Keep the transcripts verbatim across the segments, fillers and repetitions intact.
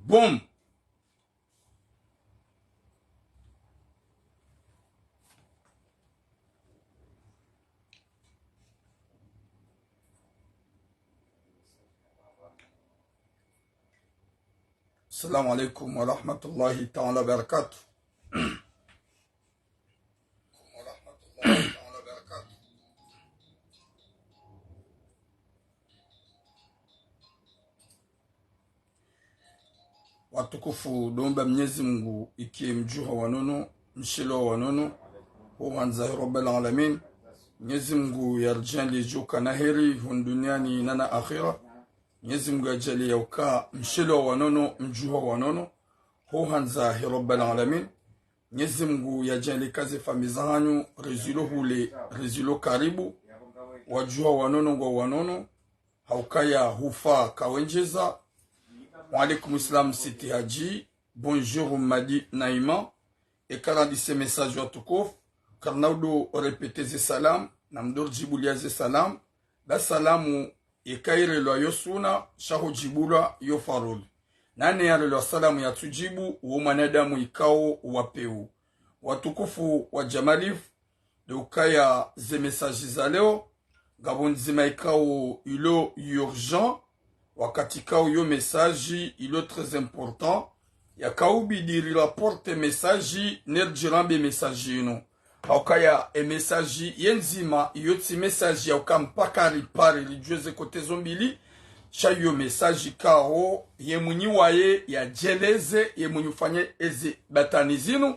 Boom. السلام عليكم ورحمة الله تعالى وبركاته. Watukufu, ndo omba Mnyezi Mungu ike mdjuha wa nono, mshelewa wa nono, ho handza he Rabbal Alamin. Mnyezi Mungu yaridjaanlie djo kana heri, hunu duniani na na akhira. Mnyezi Mungu yadjaanlie ya uka mshelewa wa nono, mdjuha wa nono, ho handza he Rabbal Alamin. Mnyezi Mungu yadjaanlie ka ze famiyi zahanyu, rizilo hule, rizilo karibu, wadjuha wa nono ngwa wa nono, ha ukaya hufa kawendjeza. Wa alaikum salam Siti Hadji, bonjour Madi Naima. Eka randise message watukufu, karina udo répéter ze salam, na mdo ridjibulia ze salam, ba salamu yeka irelwa yo suna, sha ho djibulwa yo faradhwi. Nane yarelwa salamu yatsudjibu, wo mwanadamu ikao wa pewu. Watukufu wa Jamalifu, ndo ukaya ze message za leo, ngapvo ndzima ikao ilo urgent, wakati ikao yo message ilo très important, yakaubidi rirapporte message, ne ridjirambe message inu. Ha ukaya e message ye ndzima, iyo tsi message ya uka mpaka ripare ridjuwe ze côté zo mbili, sha iyo message ikao ye mwinyi waye yadjeleze, ye mwinyi ufanye ezi batani zinu,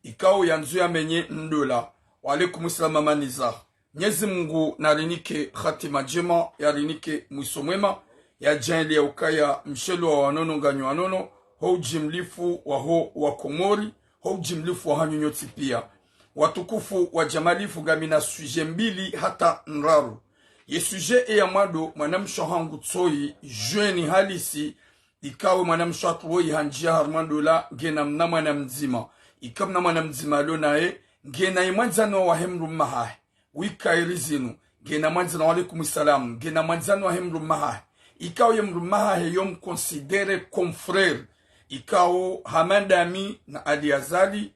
ikao yandzo yamenye ndola. Wa alaikum salam Mama Niza. Mnyezi Mungu narinike hatima ndjema, yarinike mwiso mwema, yadjaanlie ya ukaya mshelewa wa nono nganyi wa nono, ho ujimlifu wa ho wa Komori, ho ujimlifu wa hanyu nyontsi pia. Watukufu wa Jamalifu, ngamina sujet mbili hata ndraru. Ye sujet eya mwando, mwanamshe hangu tsoyi, jeune halisi, ikao mwanamshe hatru woyi handjia harumwa ndola, ngena mna mwana mdzima. Ika mna mwana mdzima alo naye, ngena ye mwandzani wahe mdrumme hahe. Wika eri zinu, ngena mwandzani, wa alaikum salam, ngena mwandzani wahe mdrumme hahe. Ikao ye mdrumme hahe yo mconsidérer comme frère. Ikao Hamandami na Ali Azali,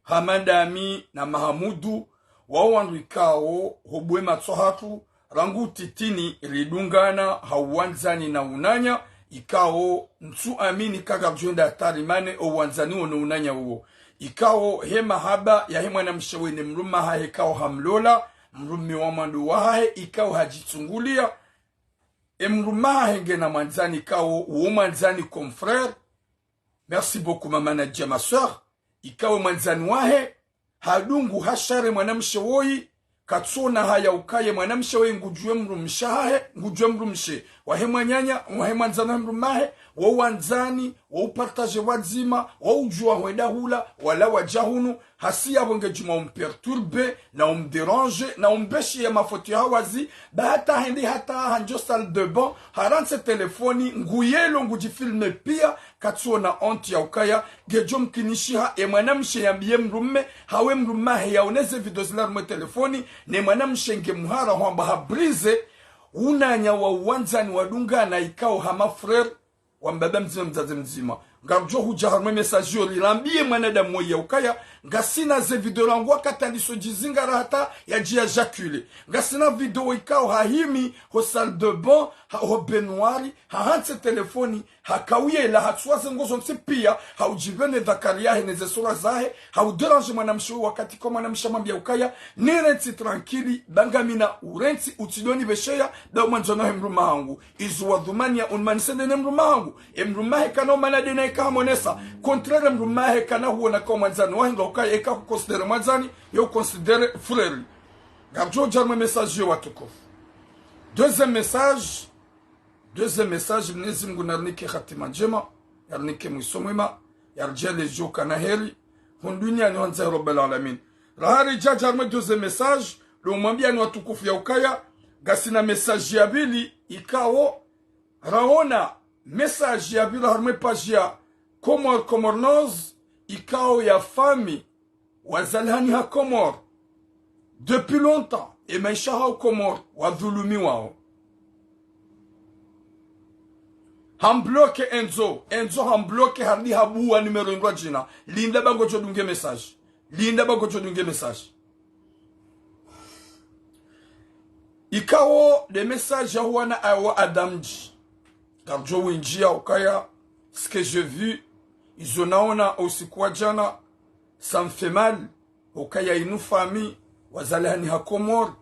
Hamandami na Mahamudu, wao wandru ikao hobwe matso hatru, rangu utitini ridungana ha uwandzani na unanya, ikao ntsu amini ka ngaridjo enda hata rimane o uwandzani wo no unanya uwo. Ikao he mahaba yahe mwanamshe wene mdrumme hahe ikao hamlola, mdrumme wa mwando wahahe ikao hadjitsungulia, e mdrumme hahe ngena mwandzani ikao wo mwandzani comme frère. Merci beaucoup, Mama Nadia, ma sœur. Ikao mwandzani wahe, hadungu hashare mwanamshe woyi, katsona haya ukaye mwanamshe woyi ngudjuwe mdrumshe hahe, ngudjuwe mdrumshe wahe mwananya, wahe mwandzani wahe mdrumme hahe, wo wandzani, wo upartage wadzima, wo udjuwa hwenda hula, wala wadja hunu, hasi yapvo ngedjuma umperturbe, na umdérange, na umbeshe ya mafoto ya hawazi, ba hata hende hata handjo salle de bain, harantse telefoni, nguyelo ngudjifilme pia, katsona honte ya ukaya, ngedjo mkinishiha, e mwanamshe yambiye mdrumme, hawe mdrumme hahe yaoneze video zila harumwe telefoni, ne mwanamshe nge muhara hwamba ha brisé, unanya wa uwandzani wadungana ikao hama frère, wa mbaba mdzima, mdzadze mdzima. Ngaridjo hudja harumwe message yo, rirambiye mwanadamu woyi ya ukaya, ngasina ze video rangu wakati aliso djizingara hata yadji éjaculé. Ngasina video ikao hahimi ho salle de bain, ha, ho baignoire, hahantse telefoni, hakauyela, hatsuwa ze ngo zontsi pia, haudjipvene dhakari yahe ne ze sura zahe, haudérange mwanamshe wo wakati ikao mwanamshe hamwambiya ukaya, nirentsi tranquille, ba ngamina urentsi, utsidjo nibesheya, ba mwandzani wahe mdrumme hangu. Izo wadhumaniya unimanise nde ne mdrumme hangu. E mdrumme hahe kana umana nde na eka hamonesa. Contraire mdrumme hahe kana huona ka mwandzani wahe nga ukaya eka huconsidérer mwandzani, yo uconsidérer frère. Ngaridjo dja harumwe message yo watukufu. Deuxième message. Deuxième message, Mnyezi Mungu narinike hatima ndjema, yarinike mwiso mwema, yaridjaanlie djo kana heri, hunu duniani handza he Rabbal Alamin. Raha ridja dja harumwe deuxième message, ndo mwambiyani watukufu ya ukaya, ngasina message ya pvili, ikao, raona message ya pvili harumwe page ya Comores Comores News, ikao ya famille, wazalihani ha Comores, depuis longtemps, e maesha hao Comores, wadhulumiwao. Hambloke Enzo, Enzo hambloke, harudi habuwa numéro ndrwadjina. Linda ba ngodjo dunge message. Linda ba ngodjo dunge message. Ikao nde message ya huwana awa Adamdji. Ngardjo windjia ukaya, ce que j'ai vu, izo naona usiku wa djana, ça me fait mal. Ukaya inu famille, wazalihani ha Komori,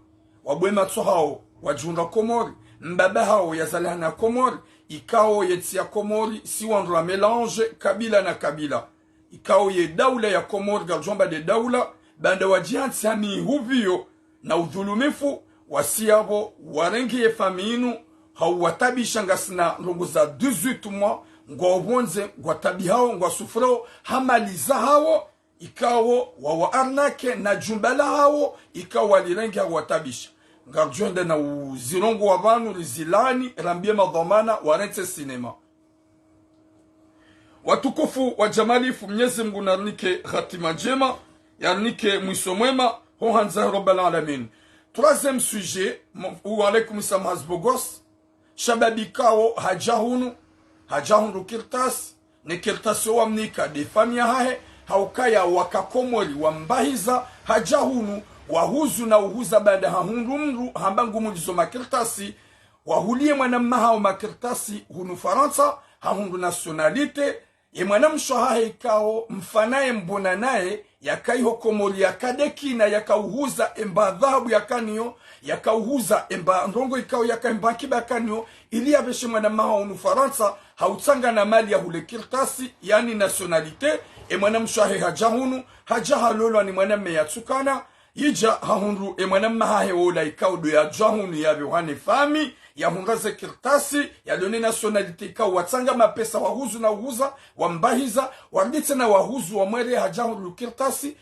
wabwe matso hawo, wadjihundra Komori, mbaba hawo yazalihani ha Komori, ikao ye ntsi ya Komori, si wandru wa mélange, kabila na kabila. Ikao ye daula ya Komori, ngardjo amba nde daula, baanda wadjihantsi ha mihupviyo na udhulumifu, wasi yapvo, warenge ye famille inu, hau watabisha ngasina ndrongoo za dix-huit mois, ngwao pvondze, ngwatabihao, ngwasufurao, ha mali zahawo, ikao wawa arnaque na djumba lahawo, ikao walirenge hau watabisha. Ngardjo enda na uzirongowa pvanu, rizilani, rambie madhwamana, warentse sinema. Watukufu wa djamalifu, Mnyezi Mngu narinike hatima ndjema, yarinike mwiso mwema, ho handza Rabbal Alamin. Troisième sujet, mo-, wa alaikum salam Hazbogos, shababi ikao hadja hunu, hadja hundru kartasi, ne kartasi yo wamnika nde famille yahahe, haukaya waka Komori wambahiza, hadja hunu, wahuzu na uhuza baanda hahundru mndru, hamba ngumulizo makartasi, wahuliye mwana mma hawo makartasi hunu Farantsa, hahundru nationalité, ye mwana mshe wahahe ikao mfanaye mbona naye, yaka iho Komori yaka dekina, yaka uhuza emba dhahabu yakaniyo, yaka uhuza emba ndrongoo ikao yaka emba nkiba yakaniyo, ili yapveshe mwana mma hawo hunu Farantsa, hautsanga na mali ya hule kartasi, yaani nationalité, e mwana mshe wahe hadja hunu, hadja halolwa ni mwana mme yatsukana, idja hahundru e mwana mma hahe wola ikao ndo yadja hunu yapve hwane famille, yahundra ze kartasi, yalone nationalité ikao watsanga mapesa wahuzu na uhuza, wambahiza, warudi tsena wahuzu wamwere hadja hahundru kartasi,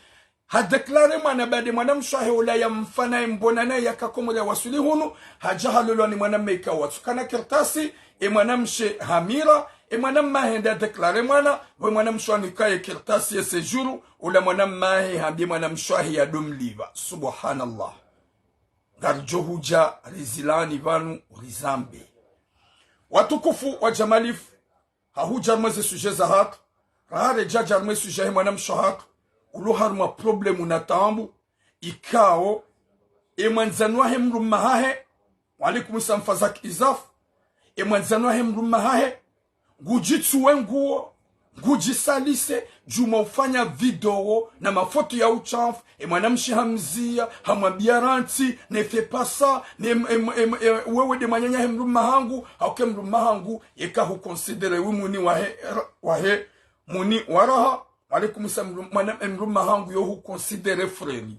hadéclaré mwana baanda e mwana mshe wahe wola ya mfanaye mbona naye yaka Komori yawaswili hunu, hadja halolwa ni mwana mme ikao watsukana kartasi, e mwana mshe hamira, e mwana mma hende hadéclaré mwana, we mwana mshe wanika ye kartasi ye séjour, ula mwana mma hahe hambie mwana mshe wahe yado mlipva. Subhanallah. Ngardjo hudja rizilani pvanu rizambe. Watukufu wa djamalifu, hahudja harumwa ze sujet zahatru, raha redja dja harumwa e sujet yahe mwana mshe wahatru, ulo harumwa problème na taabu, ikao, e mwandzani wahe mdrumme hahe, wa alaikum salam Fazak Izaf, e mwandzani wahe mdrumme hahe, ngudjitsuwe nguo, ngudjisalise, djuma ufanya video na mafoto ya utshafu, e mwana mshe hamziya, hamwambia rantsi, ne fais pas ça, ne, em, em, em, wewe nde mwananya he mdrumme hangu, hauka e mdrumme hangu, yeka hu considéré wi muni wahe, wahe, muni wa raha, wa alaikum salam, mwana, e mdrumme hangu yo hu considéré frère.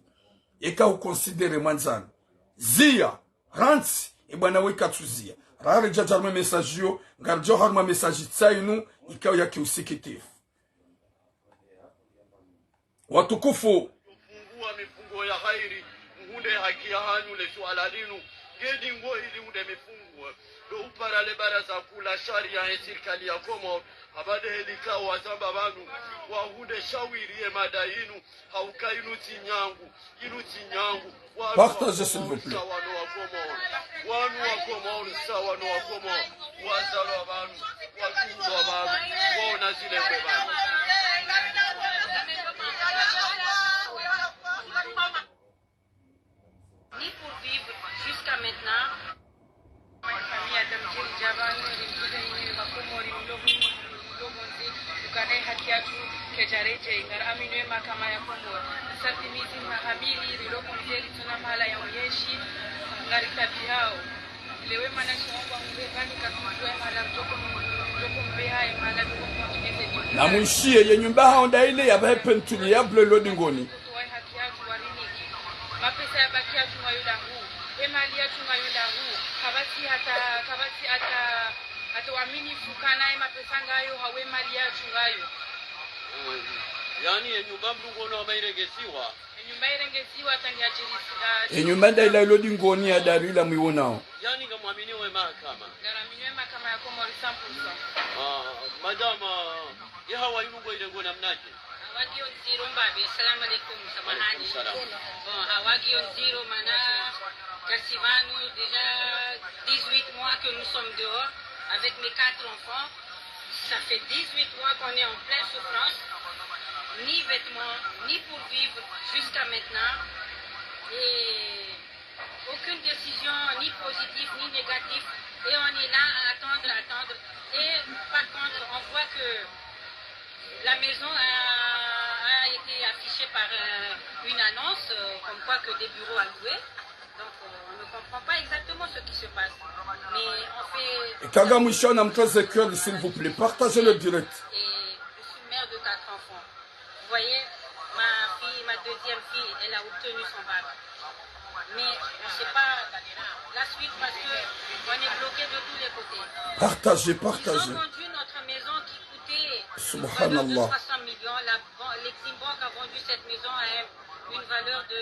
Yeka hu considéré mwandzani. Ziya, rantsi, e bwana we katsuziya. Raha redja dja harumwa e message yo, ngaridjo harumwa e message tsainu, ikao ya kiusikitifu. Watukufu. Fungua mifungo ya hairi, muhundre haki yahanyu le suala linu. Ngedi ngo ili hundre mifungo. Ndo upara le baraza kuu la sharia ye sirikali ya Komori, abade helika wazamba pvanu, wahundre shawiri ye mada yinu, hauka inu tsi nyangu, inu tsi nyangu. Partagez, s'il vous plaît. Wanu wa Komori, wanu wa Komori, sa wanu wa Komori. Wazalwa pvanu, watunzwa pvanu, waona zilengwe pvanu. Ni pour vivre jusqu'à maintenant. Famille ya Adam Djeri Djabani, rimbuza yini wa Komori, mlo hunu, mlo pvondze, ukana ye haki yatru, kedjaredjei, ngari aminio ye mahakama ya Komori. Sarti mizi maha mili, rilo pvondze, ritsina mahala ya uyenshi, ngari tabihao. Lewe mana shongo, mbe pvani katujua ye mahala mtoko, mtoko mbeha, ye mahala mtoko mtoko. Na mwishiye, ye nyumba hao nda ile ya pvahe peinture ya bleu lo dingoni. Mapesa ya baki yatru ngayo ndahu, e mali yatru ngayo ndahu, kapvatsi hata, kapvatsi hata, hata uaminifu kana e mapesa ngayo, hau e mali yatru ngayo. Yaani, e nyumba mdru ngono hama irengeziwa. E nyumba irengeziwa tangu ya djirisi, ah, e nyumba nda ila ilo dingoni ya daru ila mwiwonao. Yaani, ngamwaminio ye mahakama. Ngaraminiwe mahakama ya Komori cent pour cent. Ah, madame, ye hawa yinu ngo ile ngo namnadje? Hawa ngiyo ndziro mbapvi. Assalamu alaikum, samahani. Alaikum salam. Bon, hawa ngiyo ndziro mana kasi pvanu déjà dix-huit mois que nous sommes dehors. Avec mes quatre enfants, ça fait dix-huit mois qu'on est en pleine souffrance, ni vêtements, ni pour vivre jusqu'à maintenant. Et aucune décision, ni positive, ni négative. Et on est là à attendre, attendre. Et par contre, on voit que la maison a, a été affichée par euh, une annonce, euh, comme quoi que des bureaux à louer. Donc, euh, on ne comprend pas exactement ce qui se passe. Mais on fait... Ikaga mwisho na mtoze kweli, s'il vous plaît. Partagez le direct. Et je suis mère de quatre enfants. Vous voyez, ma fille, ma deuxième fille, elle a obtenu son bac. Mais on ne sait pas la suite parce que on est bloqué de tous les côtés. Partagez, partagez. Ils ont vendu notre maison qui coûtait une valeur de trois cents millions. La ban-, l'Exim Bank a vendu cette maison à un- une valeur de...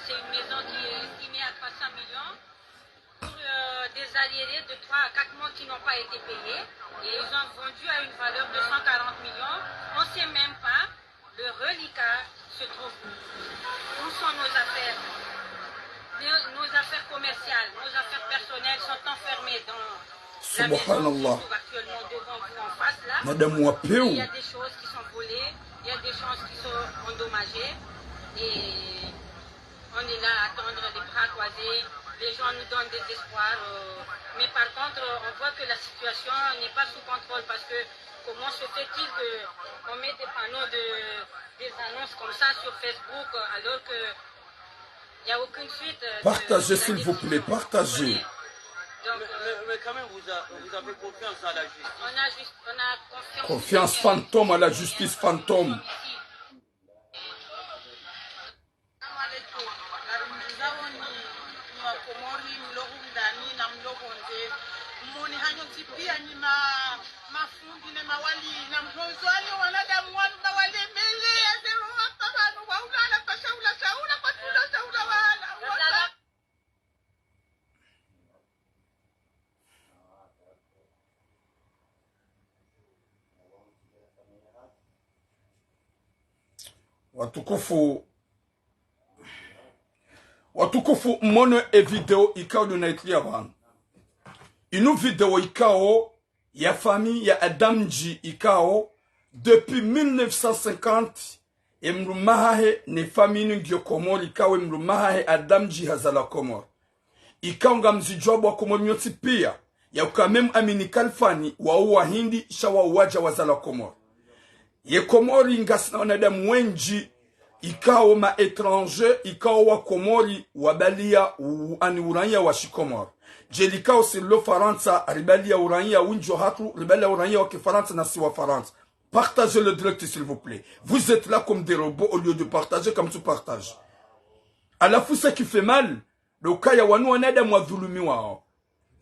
C'est une maison qui est estimée à trois cents millions. Pour euh, des arriérés de trois à quatre mois qui n'ont pas été payés. Et ils ont vendu à une valeur de cent quarante millions. On ne sait même pas le reliquat se trouve où. Où sont nos affaires ? Nos, nos affaires commerciales, nos affaires personnelles sont enfermées dans la maison qui se trouve actuellement devant vous en face là. Madame Wapeu. Il y a des choses qui sont volées, il y a des choses qui sont endommagées. Et on est là à attendre les bras croisés. Les gens nous donnent des espoirs. Euh, mais par contre, on voit que la situation n'est pas sous contrôle parce que comment se fait-il que on met des panneaux de, des annonces comme ça sur Facebook euh, alors que il n'y a aucune suite euh, de- Partagez, s'il vous plaît, partagez. Donc, euh, mais, mais quand même, vous, a- vous avez confiance à la justice. On a juste, on a confiance. Confiance fantôme à la justice fantôme. Ici. Salam alaikum. Nari muzao nyi, nyi wa Komori, mlo humdani na mlo pvondze. Moni hanyu ntsi pia nyi ma, mafundi ne mawali, na mhozo anyo wanadamu wanu ba walemele, ya zero hapa pvanu, wa ulala, kwa shaula, shaula, kwa tula, shaula, wala, wala. Watukufu, watukufu, mwono e video ikao ndo naitria pvanu. Inu video ikao ya famille ya Adamdji ikao, depuis mille neuf cent cinquante, e mdrume hahe ne famille inu ngiyo Komori, ikao e mdrume hahe Adamdji hazalwa Komori. Ikao ngamzidjuwa bo wa Komori nyontsi pia, ya uka même Amine Khalfani, wao wahindi, sha wao wadja wazalwa Komori. Ye Komori ngasina wanadamu wendji, ikao ma étrangers, ikao wa Komori, wabalia u- ani uraiya wa shiKomori. Djeli ikao si rilo Farantsa, ribalia uraiya wendji wahatru, ribalia uraiya wa kiFarantsa na si wa Farantsa. Partagez le direct, s'il vous plaît. Vous êtes là comme des robots au lieu de partager, kamtsu partage. Halafu ce qui fait mal, ndo ukaya wanu wanadamu wadhulumiwao.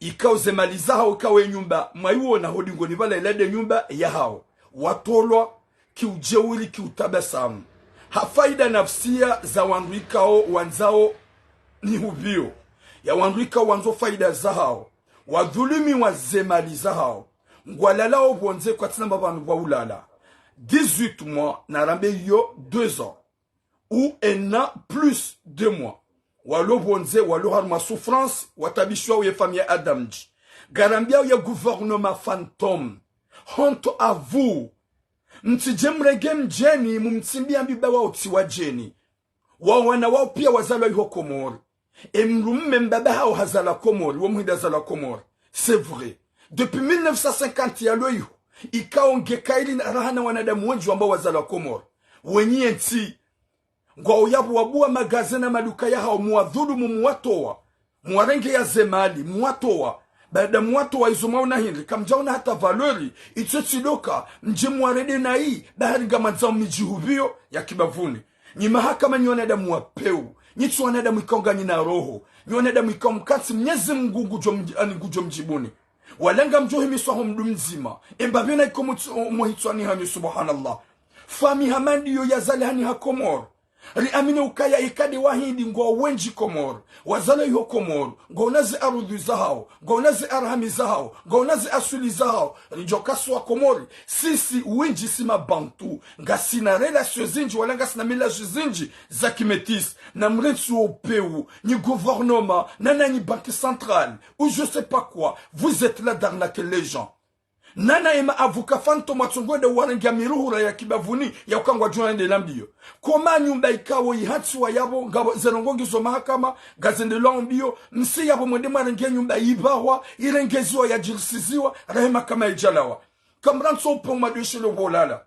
Ikao ze mali zahao, ikao e nyumba, mwaiwona ho dingoni pvala ila nde nyumba yahao. Watolwa kiujeuri, kiutabasamu. Ha faida nafsia za wandru ikao wandzao ni hupvio. Ya wandru ikao wandzo faida zahao. Wadhulumiwa ze mali zahao. Ngwalalao pvondze kwatsina mba pvanu pvwa ulala. Dix-huit mois, narambe iyo deux ans. Ou un an plus deux mois. Walo pvondze, walo harumwa souffrance, watabishiwao ye famille ya Adamdji. Ngarambiao ye gouvernement fantôme. Honte à vous. Mtsidje mrenge mdjeni, mumtsimbi ambi ba wao tsi wadjeni. Wao wana wao pia wazalwa iho Komori. E mdrume mbaba hao hazalwa Komori, wo muhindi hazalwa Komori. C'est vrai. Depuis mille neuf cent cinquante yalo iho, ikao nge kaili na raha na wanadamu wendji wamba wazalwa Komori. Wenyi ye ntsi, ngwao yapvo wabua magaze na maduka yahao, muwadhulumu, muwatowa. Muwarenge ya ze mali, muwatowa. Baada muwatowa izo mwaona hindri, kamdjaona hata valeur, itso tsi ndo uka, mdje muwarende nayi, bahari ngamwandzao midji hupvio ya kibavuni. Nyi mahakama nyi wanadamu wa peu, nyi tsi wanadamu ikao nganyina roho, nyi wanadamu ikao mkantsi Mnyezi Mngu ngudjo mdji- ani ngudjo mdjibuni. Wala ngamdjo himiswa ho mdru mdzima, emba pvena iko mutsi- o- mwa hitswani hanyu, subhanallah. Fami hama ndiyo yazalwa hani ha Komori. Riamini ukaya ikao nde wahindi ngwao wendji Komori, wazalwa iho Komori, ngwaona ze arudhwi zahao, ngwaona ze arhami zahao, ngwaona ze aswili zahao, ridjo kaya si Wakomori, sisi wendji si mabantu, ngasina relation zindji, wala ngasina milaji zindji za kimetisi, namrentsi wo upvewu, nyi gouvernement, na nanyi banque centrale, ou je sais pas quoi, vous êtes là d'arnaquer les gens. Nana ema avocat fantôme watsongo wende warenge miruhura ya kibavuni ya uka ngwadjo wende na mbio. Koma nyumba ikao ihantsiwa yapvo, ngapvo ze ndrongoo ngizo mahakama, ngazendelwao mbio, msi yapvo mwende mwarenge nyumba ibahwa, irengeziwa yadjirisiziwa, rahe mahakama idjalawa. Kamrantsi upvewu mdweshele upvolala.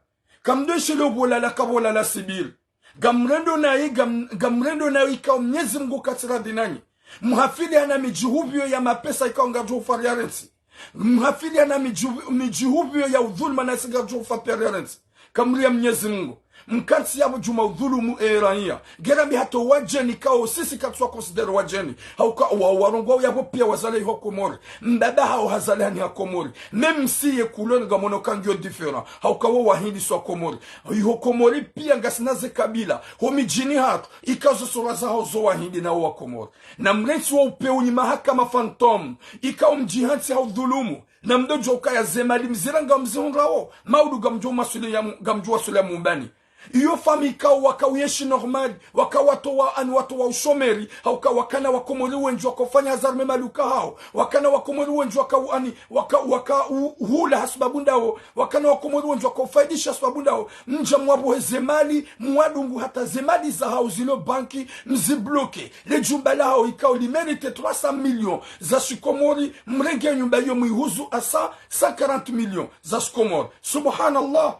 Kamdweshele upvolala, kapvolala sibiri. Ngamrendo nayi, ngam-, ngamrendo nayi ikao Mnyezi Mngu katsi radhi nanyi. Mhafili hana midjihupviyo ya mapesa ikao ngardjo ufa riarentsi. Mhafili hana midjihu-, midjihupviyo ya udhuluma nasi ngardjo ufa pia riarentsi. Kamria Mnyezi Mngu. Mkantsi yapvo djuma udhulumu eraiya. Ngera mi hata wadjeni ikao sisi katsuwa considérer wadjeni. Hauka wa-, warongwao yapvo pia wazalwa iho Komori. Mbaba hao hazalwa hani ha Komori. Même si ye couleur ngamono ka ngiyo différent. Hauka wo wahindi si Wakomori. Iho Komori pia ngasina ze kabila. Ho midjini hatru, ikao zo sura zahao zo wahindi na wo Wakomori. Namrentsi wo upvewu nyi mahakama fantôme, ikao mdjihantsi ha udhulumu. Namdodjo ukaya ze mali mzirangao mzihundrao, maudu ngamdjo maswili ya mu-, ngamdjo waswili ya mumbani. Iyo famille ikao waka uyenshi normal, waka watowa, ani watowa ushomeri, hauka wakana Wakomori wendji waka ufanya hazi harumwa emaduka hao, wakana Wakomori wendji waka u-, ani, waka, waka u-, uhula ha sababu ndawo, wakana Wakomori wendji waka ufaidisha ha sababu ndawo, mdja mwapvohe ze mali, mwadungu hata ze mali zahao zilo banki, mzibloqué. Le djumba lahao ikao li mérité trois cents millions za shikomori, mrenge nyumba iyo mwihuzu à cent, cent quarante millions za shikomori. Subhanallah.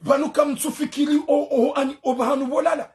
Pvanu kamtsufikiri o, o, ani, o pvahanu pvolala.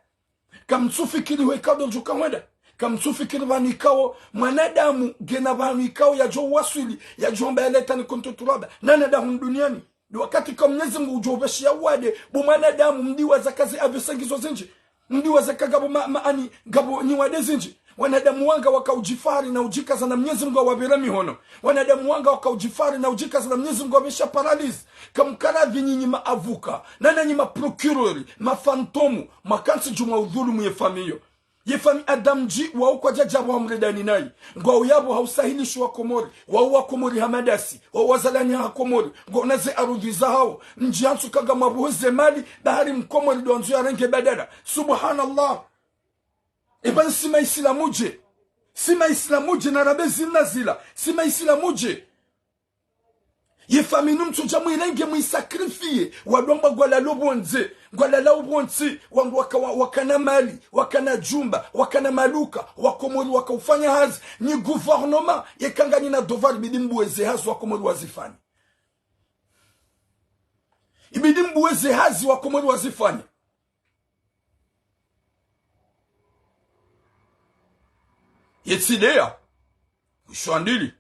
Kamtsufikiri ho ikao ndodjo ka hwenda. Kamtsufikiri pvanu ikao mwanadamu ngena pvanu ikao yadjo waswili, yadjo amba ya laitani kuntu turaba. Nana dahu duniani. Ndo wakati ka Mnyezi Mngu udjo upveshiya wade, bo mwanadamu mdiwaza ka ze avion ngizo zindji. Mdiwaza ka ngapvo ma, ma, ani, ngapvo nyi wade zindji. Wanadamu wanga waka udjifahari na udjikaza na Mnyezi Mngu awapvira mihono. Wanadamu wanga waka udjifahari na udjikaza na Mnyezi Mngu awapvesha paralyse. Kamkaradhi nyinyi ma avocat, na nanyi ma procureur, ma fantôme, mwakantsi djuma udhulumu ye famille iyo. Ye famille Adam G, wao kwadjadja pvo hamredani nayi. Ngwao yapvo ha usahilisho Wakomori, wao Wakomori ha madasi, wao wazalwa ni ha Komori, ngwaona ze arudhwi zahao, mdjihantsi uka ngamwapvohe ze mali, bahari Mkomori ndo wandzo yarenge badala. Subhanallah. Eba si maisilamu dje? Si maisilamu dje na rabe zina zila? Si maisilamu dje? Ye famille inu mtsudja mwirenge mwisacrifié, wandru wamba ngwalalo pvondze, ngwalala upvontsi, wandru waka, wa, wakana mali, wakana djumba, wakana maduka, Wakomori waka ufanya hazi, nyi gouvernement, yeka nganyina devoir ibidi mbuwe ze hazi Wakomori wazifanye. Ibidi mbuwe ze hazi Wakomori wazifanye. Ye tsi ideya. Ushwandili.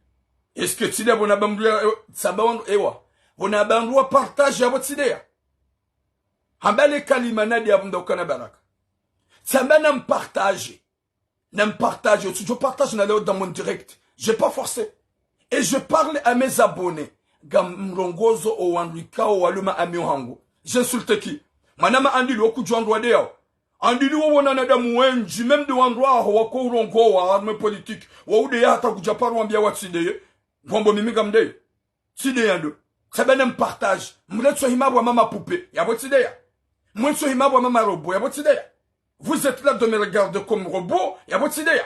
Est-ce que tsi ideya pvona pvandru ya, eh, tsamba wandru ewa? Pvona pvandru wa partage yapvo tsi ideya. Hamba le kalima nadi yapvo nda ukana baraka. Tsamba nampartage. Nampartage. Otsudjo partage na leo dans mon direct. J'ai pas forcé. Et je parle à mes abonnés. Ngamrongozo o wandru ikao walo ma amis hangu. J'insulte qui? Mwanama Andili, wo kudjuwa wandru wade yao. Andili, wo wona wanadamu wendji, même nde wandru waho wako urongowa harumwa politique, waudeya hata kudja paro wambia wa tsi ideye. Ngwambo mimi ngamdeye. Tsi ideya ndo. Tsamba nampartage. Mrentso hima pvwa mama poupée, yapvo tsi ideya. Mrentso hima pvwa mama robot, yapvo tsi ideya. Vous êtes là de me regarder comme robot, yapvo tsi ideya.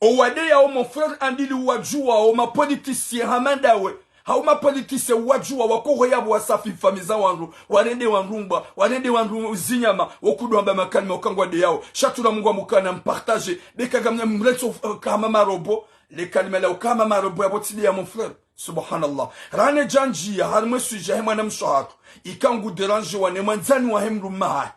Owadeyao mon frère Andili, wadjuwao ma politiciens hama ndawe, hau ma politiciens wadjuwa wakoho yapvo wasafi famille za wandru, warende wandru mbwa, warende wandru zinyama, wo kudjo hamba makalima uka ngwadeyao. Sha tsi ula Mungu amukana mpartage, beka ngamna mrentso, eh, kama marobo, le kalima la ukama marobo yapvo tsi ideya mon frère. Subhanallah. Rane djandjiya harumwa sujet yahe mwanamshe hatru, ika ngu dérangewa ne mwandzani wahe mdrume hahe.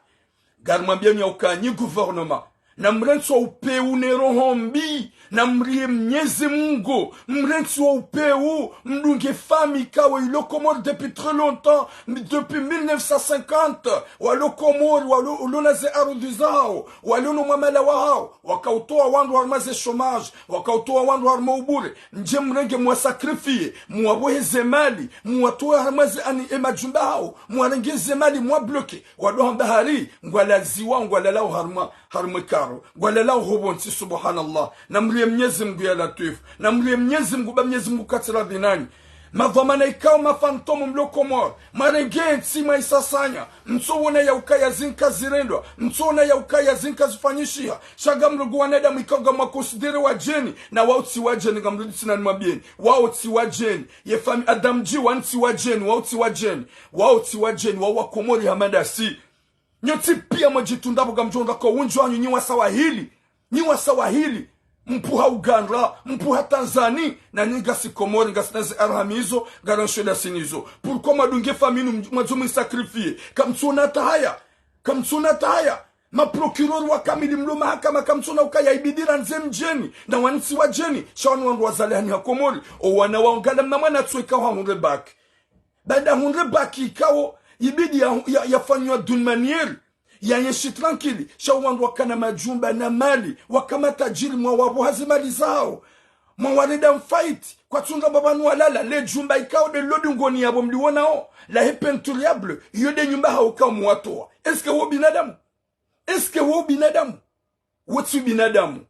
Ngarimwambiyani ya uka nyi gouvernement, Na mrentsi wa upeu ne roho mbi, na mrie Mnyezi Mungu, mrentsi wa upeu, mdunge fami kawo ilo Komori depuis très longtemps, depuis mille neuf cent cinquante, walo Komori, walo, walo na ze arudhi zawo, walo no mwamala wahawo, wakautowa wandru harumwa ze chômage, wakautowa wandru harumwa ubure, ndje mrenge mwa sacrifier, mwabohe ze mali, mwatowe harumwa ze ani e majumba hawo, mwarenge ze mali, mwa bloquer, wado hamba hari, ngwalaziwa, ngwalalao harumwa harumwa e karo. Ngwalalao ho pvontsi, subhanallah. Na mrie Mnyezi Mungu ya Latwifu. Na mrie Mnyezi Mungu, ba Mnyezi Mungu katsi radhi nanyi. Madhwamana ikao ma fantôme mlo Komori. Mwarenge ntsi mwaisasanya. Mtsowona ya ukaya zinka zirendwa. Mtsowona ya ukaya zinka zifanyishiha. Sha ngamrungu wanadamu ikao ngamwa considérer wadjeni. Na wao tsi wadjeni, ngamrudi tsena nimwambieni. Wao tsi wadjeni. Ye fami Adam Dji wanu tsi wadjeni. Wao tsi wadjeni. Wao tsi wadjeni. Wao wa Komori hama ndasi. Nyontsi pia mwadjitunda pvo ngamdjo undra ko wundji wanyu nyi wasawahili. Nyi wasawahili. Mpvuha Uganda, mpvuha Tanzani, na nyi ngasi Komori, ngasina ze arham izo, ngaranshwe ndasi nizo. Pourquoi mwadunge fami inu mdj-, mwadzo mwi sacrifier? Kamtsuna hata haya. Kamtsuna hata haya. Ma procureur wa kamili mlo mahakama kamtsuna ukaya ibidi randze mdjeni, na wanu tsi wadjeni, sha wanu wandru wazalwa hani ha Komori, o wana wao ngala mna mwana tswe ikao hahundre bac. Baada hundre bac ikao, ibidi ya, ya, yafanywa d'une manière, ya yenshi tranquille, sha wandru wakana majumba na mali, waka matajiri mwawaboha ze mali zawo. Mwawarenda mfaiti, kwatsundra mbapvanu walala, le jumba ikao nde lodi ngoni yapvo mliwonao, la he peinturable, iyo nde nyumba hawo ikao mwatowa. Est-ce que wo binadamu? Est-ce que wo binadamu? Wo tsi ubinadamu.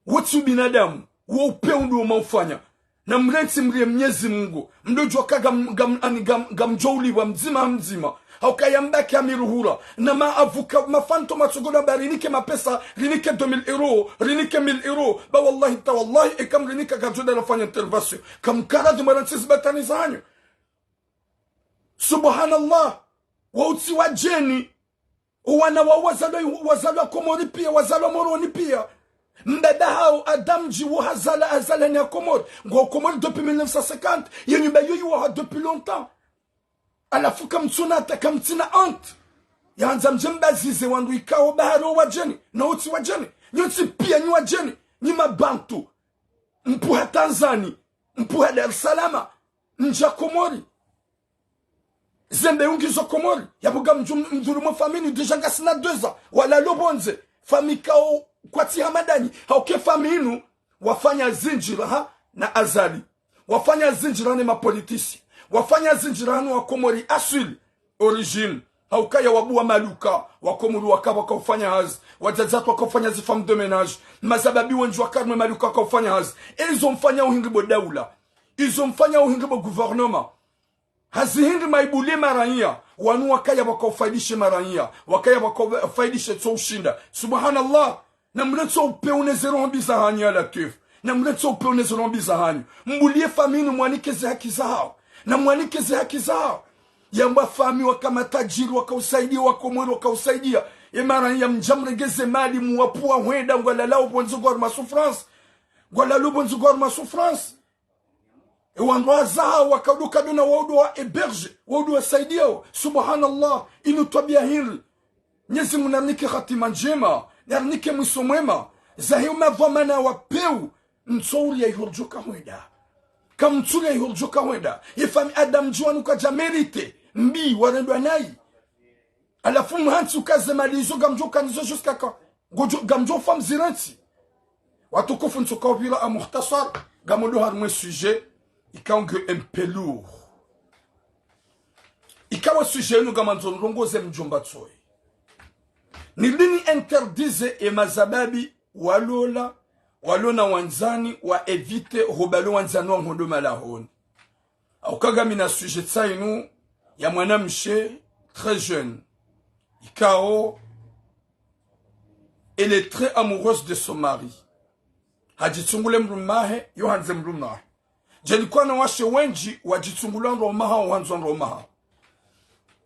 Wo tsi ubinadamu. Wo upeu ndo maufanya. Na mrentsi mrie Mnyezi Mungu. Mdodjuwa ka ngam-, ngam-, ani ngam-, ngamdjo ulipvwa mdzima ha mdzima. Hauka ya mbaki ha miruhura. Na ma avocat, ma fantôme matsogoda mba rinike mapesa, rinike deux mille euros, rinike mille euros. Ba wallahi ta wallahi, eka mrinika kadjoda rafanya intervention. Kamkaradhi mwarantsi zibatani zanyu. Subhanallah. Wo tsi wadjeni. Owana wawo wazalwa, wazalwa Komori pia, wazalwa Moroni pia. Mbaba hawo Adam Dji wo hazalwa, hazalwa ni ha Komori. Ngwao Komori depuis mille neuf cent cinquante. Ye nyumba iyo iwaha depuis longtemps. Halafu kamtsuna hata, kamtsina honte ya handza mdje mbazize wandru ikao bahari wo wadjeni. Na wo tsi wadjeni. Nyontsi pia nyi wadjeni. Nyi mabantu. Mpvuha Tanzani. Mpvuha Dar es Salaam. Ndja Komori. Zembe ungizo Komori, yapvo ngamdjo mdhulumu fami inu déjà ngasina deux ans, walalo pvondze, fami ikao kwatsi hama ndanyi, hauka e fami inu, wafanya zindji raha na Azali, wafanya zindji raha ne mapoliticiens, wafanya zindji raha no wa Komori aswili, origine, hauka ya wabuwa maluka, wa Komori waka wakaufanya hazi, wadzadze watru wakaufanya zi femmes de ménage, mazababi wendji waka harumwa e maluka wakaufanya hazi, e izo mfanya uhindri bo daula, izo mfanya uhindri bo gouvernement, hazi hindri maibulie maraiya, wanu wakaya wakaufaidishe maraiya, wakaya wakaufaidishe tso ushinda. Subhanallah, na mrentsi upeu ne ze roho mbi zahanyu ya Latwifu, na mrentsi upeu ne ze roho mbi zahanyu. Mbulie fami inu mwanike ze haki zahawo, na mwanike ze haki zahawo. Yamba fami waka matajiri, wakausaidia, wa Komori wakausaidia. E maraiya mdja mrenge ze mali muwapvuwa hwenda ngwalalao pvondze ngwa harumwa souffrance. Ngwalalao pvondze ngwa harumwa souffrance. E wandru wazaha wakaudukaduna waudu wa héberger, waudu wasaidiao. Subhanallah, inu twabia hindri. Mnyezi Mungu narinike hatima ndjema, narinike mwiso mwema. Zahe uma dhwamana wa peu, mtsouri ya ihordjoka hwenda. Kamtsouri ya ihordjoka hwenda. Ye fami Adam Dji wanu kadja mériter mbi warendwa nayi. Halafu mhantsi uka ze mali izo ngamdjo ukanizo jusqu'à quand? Ngodjo, ngamdjo ufa mzirantsi? Watukufu, ntsoka upvira ha mukhtasar, ngamdjo harumwa e sujet ikao nge un peu lourd. Ikao e sujet inu ngamandzo nrongoze mdjomba tsoyi. Ni lini interdire e mazababi walola, walona wandzani, wa éviter hubalo wandzani wa nkondo malahoni. Hauka ngamina sujet tsi inu ya mwanamshe très jeune. Ikao, elle est très amoureuse de son mari. Hadjitsungule mdrume wahe, yo handze mdrume wahe. Djeli kwana washe wendji, wadjitsungula ndo maha, wandzo ndo maha.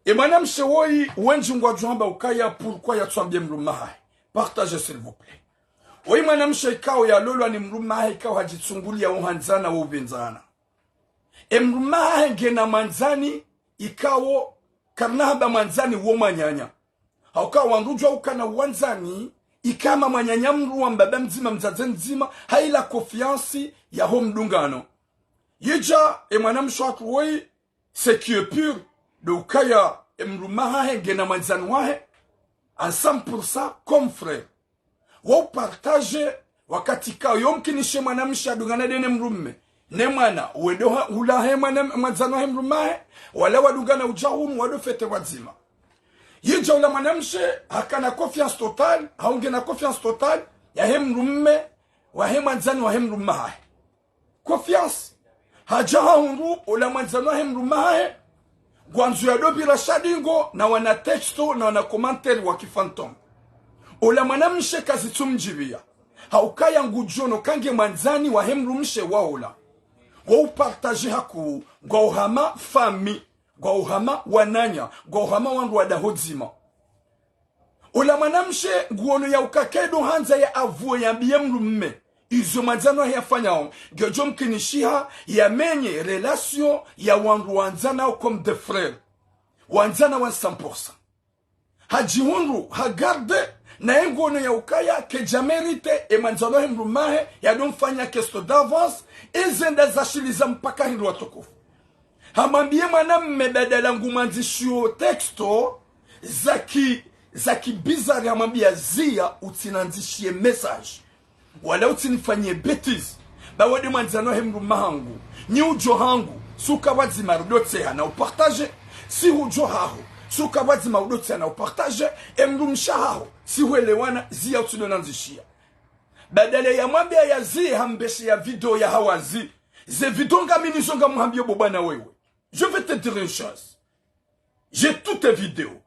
E mwanamshe woyi, wendji ngwadjo hamba ukaya, pourquoi yatsuambie mdrume wahe? Partagez, s'il vous plaît. Woyi mwanamshe ikao yalolwa ni mdrume wahe, ikao hadjitsungulia uhandzana wo upvendzana. E mdrume wahe ngena mwandzani, ikao, karina hamba mwandzani wo mwananya. Hauka wandru udjuwa ukana wandzani, Ikao mwananya mdru wa mbaba mdzima, mdzadze mdzima, hayila confiance yaho mdungano. Yidja, e mwanamshe hatru woyi, ce qui est pur, ndo ukaya e mdrume wahahe ngena mwandzani wahe, à cent pour cent comme frère. Wo upartager wakati ikao yomkinishe mwanamshe adungana de ne mdrume, ne mwana, wendo ha, hula he mwana, mwandzani wahe mdrume wahe, wala wadungana udja hunu, wado fêter pvwadzima. Yidja ula mwanamshe hakana confiance totale, hau ngena confiance totale yahe mdrume wahe mwandzani wahe mdrume wahahe. Confiance. Hadja hahundru ula mwandzani wahe mdrume wahahe ngwandzo yado pvira sha dingo na wana texto na wana commentaire wa kifantôme. Ula mwanamshe kazitsumdjibiya. Haukaya ngudjono ukaya nge mwandzani wahe mdrumshe wa ula. Wo upartager hakuu, ngwao hama famille, ngwao hama wananya, ngwao hama wandru wa daho dzima. Ula mwanamshe nguono ya ukaya kado handza ya avouer yambiye mdrume izo mwandzani wahe yafanyao, ngedjo mkinishiha yamenye relation ya wandru wandzanao comme des frères. Wandzana wa cent pour cent. Hadjihundru, hagarder, naye nguono ya ukaya kedja mériter, e mwandzani wahe mdrume wahe, yado mfanya question d'avance, ezenda zashiliza mpaka hindru watukufu. Hamwambiye mwanamme badala ngumwandzishiyo texto, zaki, zaki bizarre hamwambiya ziya utsinandzishiye message. Wala utsinifanyiye bêtise. Ba wende mwandzani wahe mdrume wahangu. Nyi udjo hangu. Suka pvwadzima rudo tseha na upartager. Si hudjo haho. Suka pvwadzima rudo tseha na upartager. E mdrumshe wahaho. Si hwelewana ziya utsido nandzishiya. Badala ya mwambiya ya ziya hambesheya video ya hawazi. Ze video ngaminizo ngamhambiyo bo bwana wewe. Je vais te dire une chose. J'ai toutes tes vidéos.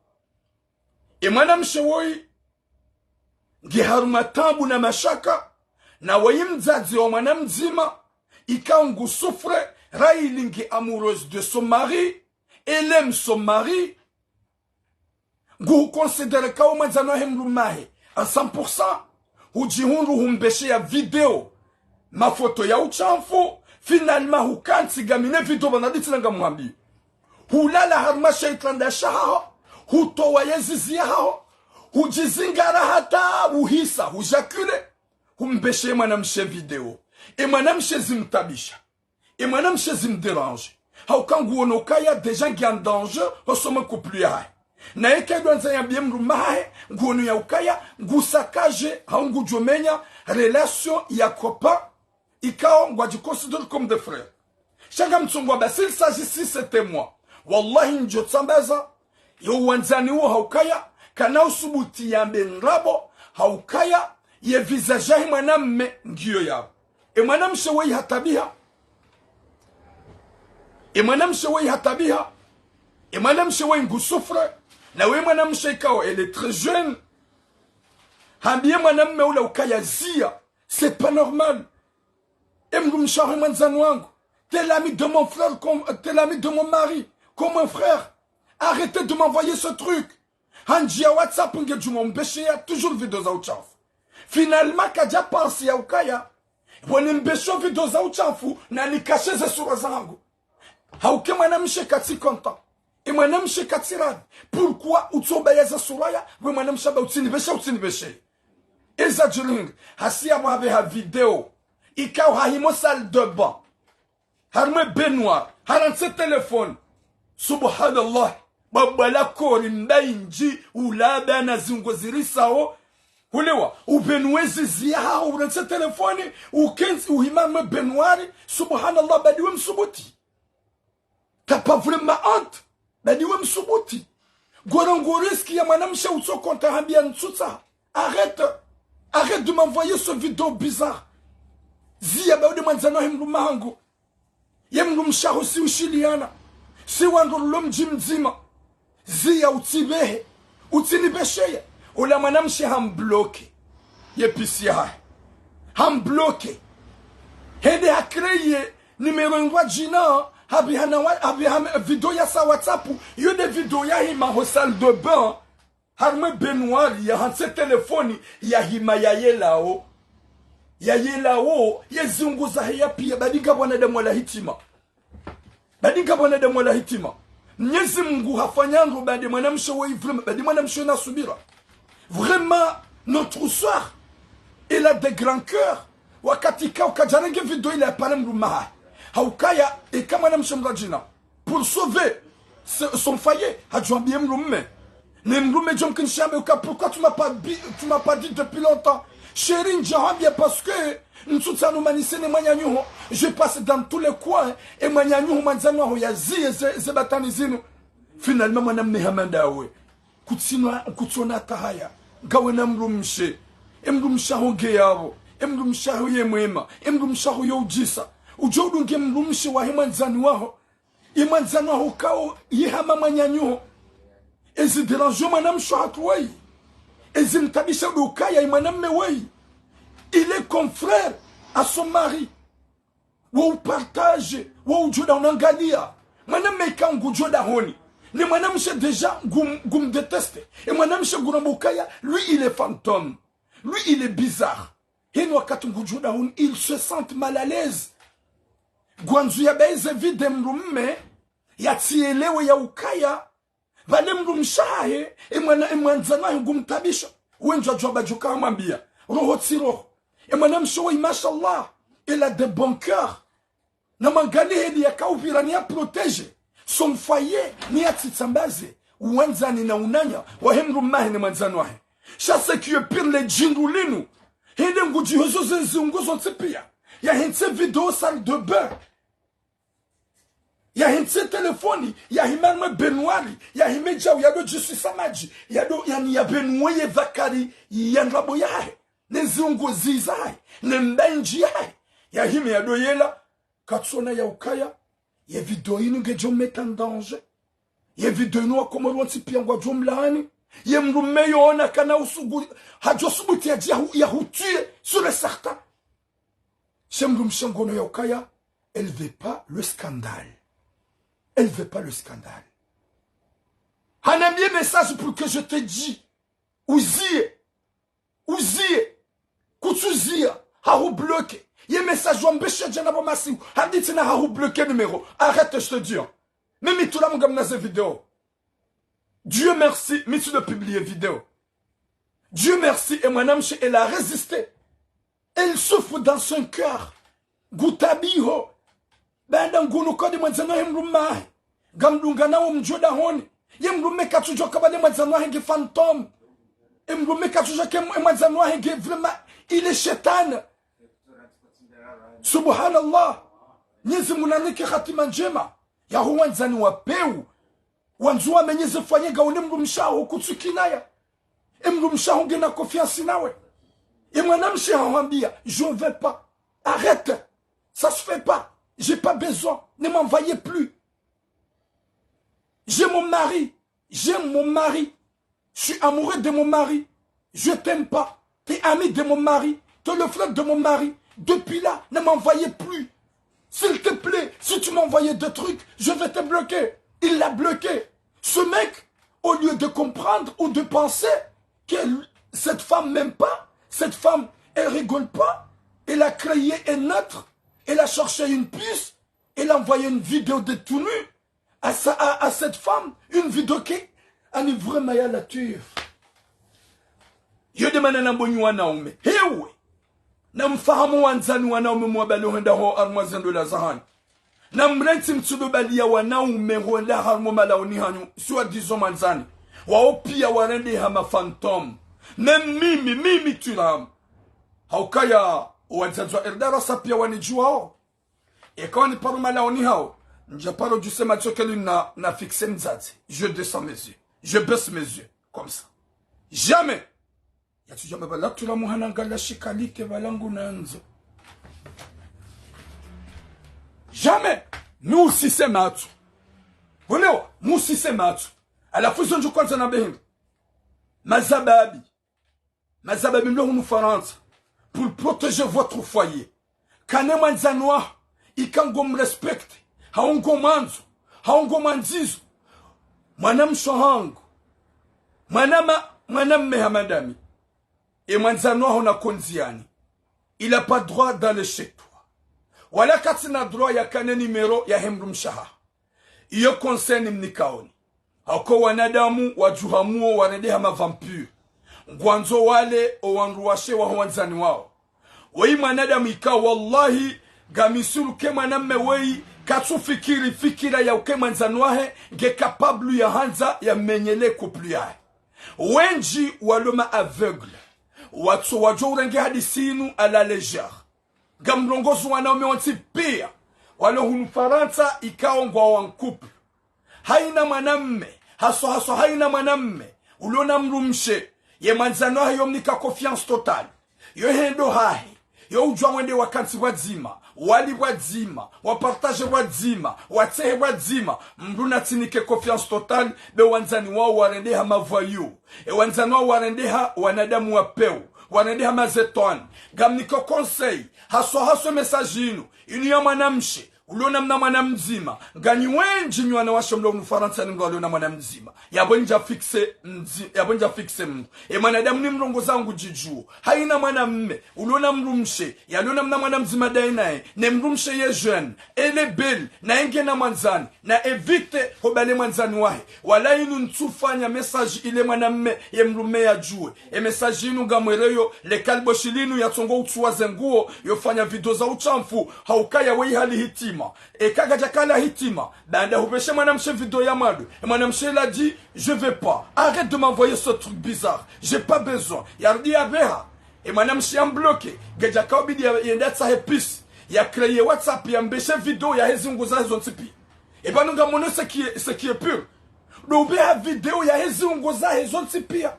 E mwanamshe woyi, nge harumwa taabu na mashaka, na woyi mdzadze wa mwana mdzima, ikao ngu souffre, raili nge amoureuse de son mari, elle aime son mari, ngu considérer kao mwandzani wahe mdrume wahe, à cent pour cent, hudjihundru humbesheya video, mafoto ya utshafu, finalement hukantsi ngamine video pvanu ditsina ngamhambiyo. Hulala harumwa she itranda shahaho, hutowa ye zizi yahaho, hudjizingara hata uhisa, hujakule, humbeshe e mwanamshe video. E mwanamshe zimtabisha. E mwanamshe zimdérange. Hauka nguono ukaya déjà nge en danger, hosoni mwe couple yahahe. Naye kado handza yambiye mdrume wahahe, nguono ya ukaya, ngu saccager, hau ngudjo menya, relation ya copain, ikao ngwadjiconsidérer comme des frères. Sha ngamtsungwa ba s'il s'agissait c'était moi. Wallahi ndjo tsambaza, yo wandzani wo haukaya, kana usubuti yambe ndrabo, haukaya, ye visage yahe mwanamme ngiyo yapvo. E mwanamshe woyi hatabiha. E mwanamshe woyi hatabiha. E mwanamshe woyi ngu souffre. Na we mwanamshe ikao, elle est très jeune. Hambiye mwanamme ula ukaya ziya. C'est pas normal. E mdrumshe wahe mwandzani wangu. T'es l'ami de mon frère, comme, t'es l'ami de mon mari, comme un frère. Arrêtez de m'envoyer ce truc. Handjiya WhatsApp ngedjo mbesheya toujours video za utshafu. Finalement kadja penser ya ukaya, pvo nimbesho video za utshafu, na nikashe ze sura zahangu. Hauka e mwanamshe katsi content. E mwanamshe katsi radhi. Pourquoi utsubaya ze sura ya, we mwanamshe amba utsinibeshe, utsinibeshe. Eza djiri hindri, hasiya pvo hapveha video. Ikao hahima o salle de bain. Harumwa e baignoire, harantsi e téléphone. Subhanallah. Babala kori mbaindji, ulaba na zingo zirisao. Hulewa, ubenuwe zizi yahaho, urantsi e téléphone, ukentsi, uhima harumwa e baignoire. Subhanallah, badi we msubuti. T'as pas vraiment honte. Badi we msubuti. Ngoro ngu risque ya mwanamshe utso content hambiya ntsutsaha. Arrête. Arrête de m'envoyer ce vidéo bizarre. Ziya ba wende mwandzani wahe mdrume wahangu. Ye mdrumshe waho si ushiliana. Si wandru rulo mdji mdzima. Ziya utsibehe. Utsinibesheya. Ula mwanamshe hambloquer. Ye pisi yahahe. Hambloquer. Hende hacréer numéro ngwadjina, hapveha na wa-, hapveha me-, video ya sa WhatsApp, yo nde video yahima ho salle de bain, harumwa e baignoire, yahantsi e téléphone, yahima yayelao. Yayelao, ye zingo zahe ya piya, badi nga mwanadamu wala hitima. Badi nga mwanadamu wala hitima. Mnyezi Mungu hafanya ndro badi mwanamshe woyi vraiment, badi mwanamshe na subira. Vraiment, Notre soeur, elle a des grands cœurs. Wakati ka ukadjarenge video ile ya pare mdrume hahe. Haukaya, eka mwanamshe mradjina. Pour sauver ce- son foyer, hadjwambiye mdrume. Ne mdrume djomkinisha yambe uka, pourquoi tu m'as pas bi- tu m'as pas dit depuis longtemps? Chérie, ndjahwambiya parce que ntsutsaha numanise ne mwananyuho. Je passe dans tous les coins. E mwananyuho mwandzani waho yaziye ze, ze batwali zinu. Finalement, mwanamme hama ndawe. Kutsina, kutsona tahaya. Ngawe na mdrumshe. E mdrumshe waho nge yapvo. E mdrumshe waho ye mwema. E mdrumshe waho yo udjisa. Udjo udunge mdrumshe wahe mwandzani waho. Ye mwandzani waho kao ye hama mwananyuho. Ezi dérange mwanamshe hatru weyi. Ezi mtabisha ndo ukaya ye mwanamme weyi. Il est comme frère à son mari. Wo upartage, wo udjo da unangaliya. Mwanamme ika ngudjo dahoni. Ne mwanamshe déjà ngum, ngumdéteste. E mwanamshe nguramba ukaya, lui il est fantôme. Lui il est bizarre. Heni wakati ngudjo dahoni, il se sent mal à l'aise. Ngwandzo yabayize video mdrume, yatsielewe ya ukaya, pvale mdrumshe wahe, e mwana, e mwandzani wahe ngumtabisha. Wendji wadjuwa ba djuka hamwambiya. Roho tsi roho. E mwanamshe weyi, mashallah. Elle a de bon cœur. Namwangaliye heli yaka upvira ni ya protéger son foyer, ni yatsitsambaze. Wandzani na unanya, wahe mdrume wahe ne mwandzani wahe. Sha ce qui est pire, le djindru linu. Hende ngudjihozo ze nziungo zontsi piya. Yahentse video salle de bain. Yahentse telefoni, yahime harumwa baignoire, yahime djau, yado djiswisa madji, yado, yani, yabaignoye ye dhakari ya ndrabo yahe, ne ziungo zizahe, ne mbaindji yahe, yahime yado yela, katsona ya ukaya, ye video inu ngedjo mettre en danger. Ye video inu wakomori wontsi piya ngwadjo mlaani. Ye mdrume yona kana usugu, hadjo subuti yadji yahu, yahutuye, sûr et certain. She mdrumshe ngono ya ukaya, elle veut pas le scandale. Elle veut pas le scandale. Hanambiye message pour que je te dis. Uziye. Uziye. Kutsuziya. Hahubloqué. Ye message wambesha djana pvo masihu. Hadisi na hahubloqué numéro. Arrête, je te dis, hein. Mimi Turamu ngamna ze video. Dieu merci, mi tsi de publier video. Dieu merci, e mwanamshe, elle a résisté. Elle souffre dans son cœur. Ngutabiho. Baanda ngunu kodi mwandzani wahe mdrume wahe. Ngamdungana wo mdjo dahoni. Ye mdrume katsudjuwa ka pvale mwandzani wahe nge fantôme. E mdrume katsudjuwa ke mwandzani wahe nge vraiment, il est shetani. Subhanallah. Mwenyezi Mungu nanike hatima ndjema. Yaho wandzani wa pewu. Wandzo wamenye ze foyer ngawe ne mdrumshe waho kutsu kinaya. E mdrumshe waho ngena confiance nawe. E mwanamshe hahwambiya, je veux pas. Arrête. Ça se fait pas. J'ai pas besoin. Ne m'envoyez plus. J'ai mon mari. J'aime mon mari. Je suis amoureux de mon mari. Je t'aime pas. T'es ami de mon mari. T'es le frère de mon mari. Depuis là, ne m'envoyez plus. S'il te plaît, si tu m'envoyais des trucs, je vais te bloquer. Il l'a bloqué. Ce mec, au lieu de comprendre ou de penser que cette femme m'aime pas, cette femme, elle rigole pas, elle a créé un autre, elle a cherché une puce, elle a envoyé une vidéo de tout nu, à, sa, à, à cette femme, une vidéo qui, ani vraiment ya Latwif. Yo nde mana nambo nyi wanaume. Hewe. Namfahamu wandzani wanaume mwabali hwenda ho harumwa ze ndola zahanyu. Namrantsi mtsudo baliya wanaume hwenda harumwa malaoni hanyu. Swadisant mwandzani. Wawo piya warendeha ma fantôme. Ne mimi, mimi Turamu. Haukaya, wadzadze wa R D R S piya wanidjuwawo. Eka waniparo malaoni hawo, ndjaparo djuse matsokeli na, na fixe mdzadze. Je descends mes yeux. Je baisse mes yeux. Comme ça. Jamais. Yatsudjamba pvala Turamu hanangala shikalite pvala ngunandzo. Jamais. Mi usise matso. Wonewa, mi usise matso. Halafu izo ndjo kwandza na behindru. Mazababi. Mazababi mlo hunu Farantsa, pour protéger votre foyer. Kana mwandzani waho, ika ngomrespecte, hau ngomwandzo, hau ngomwandzizo. Mwanamshe hangu, mwanama, mwanamme hama ndami. E mwandzani waho na kondziani. Il a pas droit d'aller chez toi. Wala katsina droit yakane numéro yahe mdrumshe haho. Iyo conseil nimnikaoni. Hauka wanadamu wadjuha muo warendeha ma vampire. ngwandzo wale owandru washe waho wandzani wawo. Weyi mwanadamu ika, wallahi, ngami sûr que mwanamme weyi katsufikiri fikira ya uka ye mwandzani wahe nge capable ya handza ya menyele couple yahe. Wendji walo ma aveugles, watso wadjo urenge hadisi inu à la légère. Ngamrongozo wanaume wontsi piya walo hunu Farantsa ikao ngwawo en couple. Hayina mwanamme, haswa haswa hayina mwanamme ulo na mdrumshe, ye mwandzani wahe yo mnika confiance totale, yo hendo hahe, yo udjuwa wende wakantsi pvwadzima, wali pvwadzima, wapartage pvwadzima, watsehe pvwadzima. Mdru natsinike confiance totale, be wandzani wawo warendeha ma voyous, e wandzani wawo warendeha wanadamu wa pewu, warendeha ma zetwani. Ngamniko conseil, haswa haswa e message inu, inu ya mwanamshe ulo na mna mwana mdzima. Nganyi wendji nyi wanawashe mlo hunu Farantsa ni mdru alo na mwana mdzima, yapvo ndja fixe mdzi-, yapvo ndja fixe mdru. E mwanadamu nimrongoza ngudjidjuwo. Hayina mwanamme ulo na mdrumshe yalo na mna mwana mdzima dayi naye, ne mdrumshe ye jeune, elle est belle, naye ngena mwandzani, na éviter hobale mwandzani wahe. Wala inu ntsufanya message ile mwanamme ye mdrume yadjuwe. E message inu ngamwereyo, le kaliboshi linu yatsongo utsuwa ze nguwo, yofanya video za ushamfu, haukaya weyi hali hitima. Eka kadjakala hitima, baanda hupveshe mwanamshe video ya mwando, e mwanamshe il a dit, je vais pas. Arrête de m'envoyer ce truc bizarre. J'ai pas besoin. Yarudi yapveha. E mwanamshe yambloqué, ngedjaka ubidi ya, yende yatsahe pisi, ya créer WhatsApp, yambeshe video yahe zinguo zahe zontsi piya. E pvanu ngamono ce qui est, ce qui est pire. Ndo upveha video yahe zinguo zahe zontsi piya.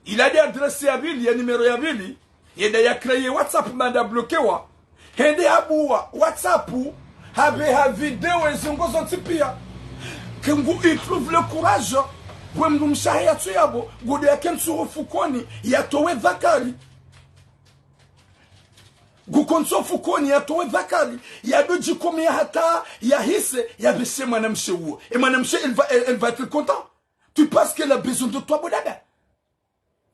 Il a dit adresse ya pvili, ya numéro ya pvili, yende ya créer WhatsApp baanda bloquewa. Hende habuwa WhatsApp, hapveha video ye zinguo zontsi piya. Ke ngu, il trouve le courage, bwe mdrumshe wahe yatsu yapvo, ngudo yakentsi ho fukoni, yatowe dhakari. Ngukontsi ho fukoni, yatowe dhakari, yado djikomeya hata yahise, yapveshe mwanamshe uwo. E mwanamshe, elle va, elle, elle va être contente. Tu penses qu'elle a besoin de toi, bon dada?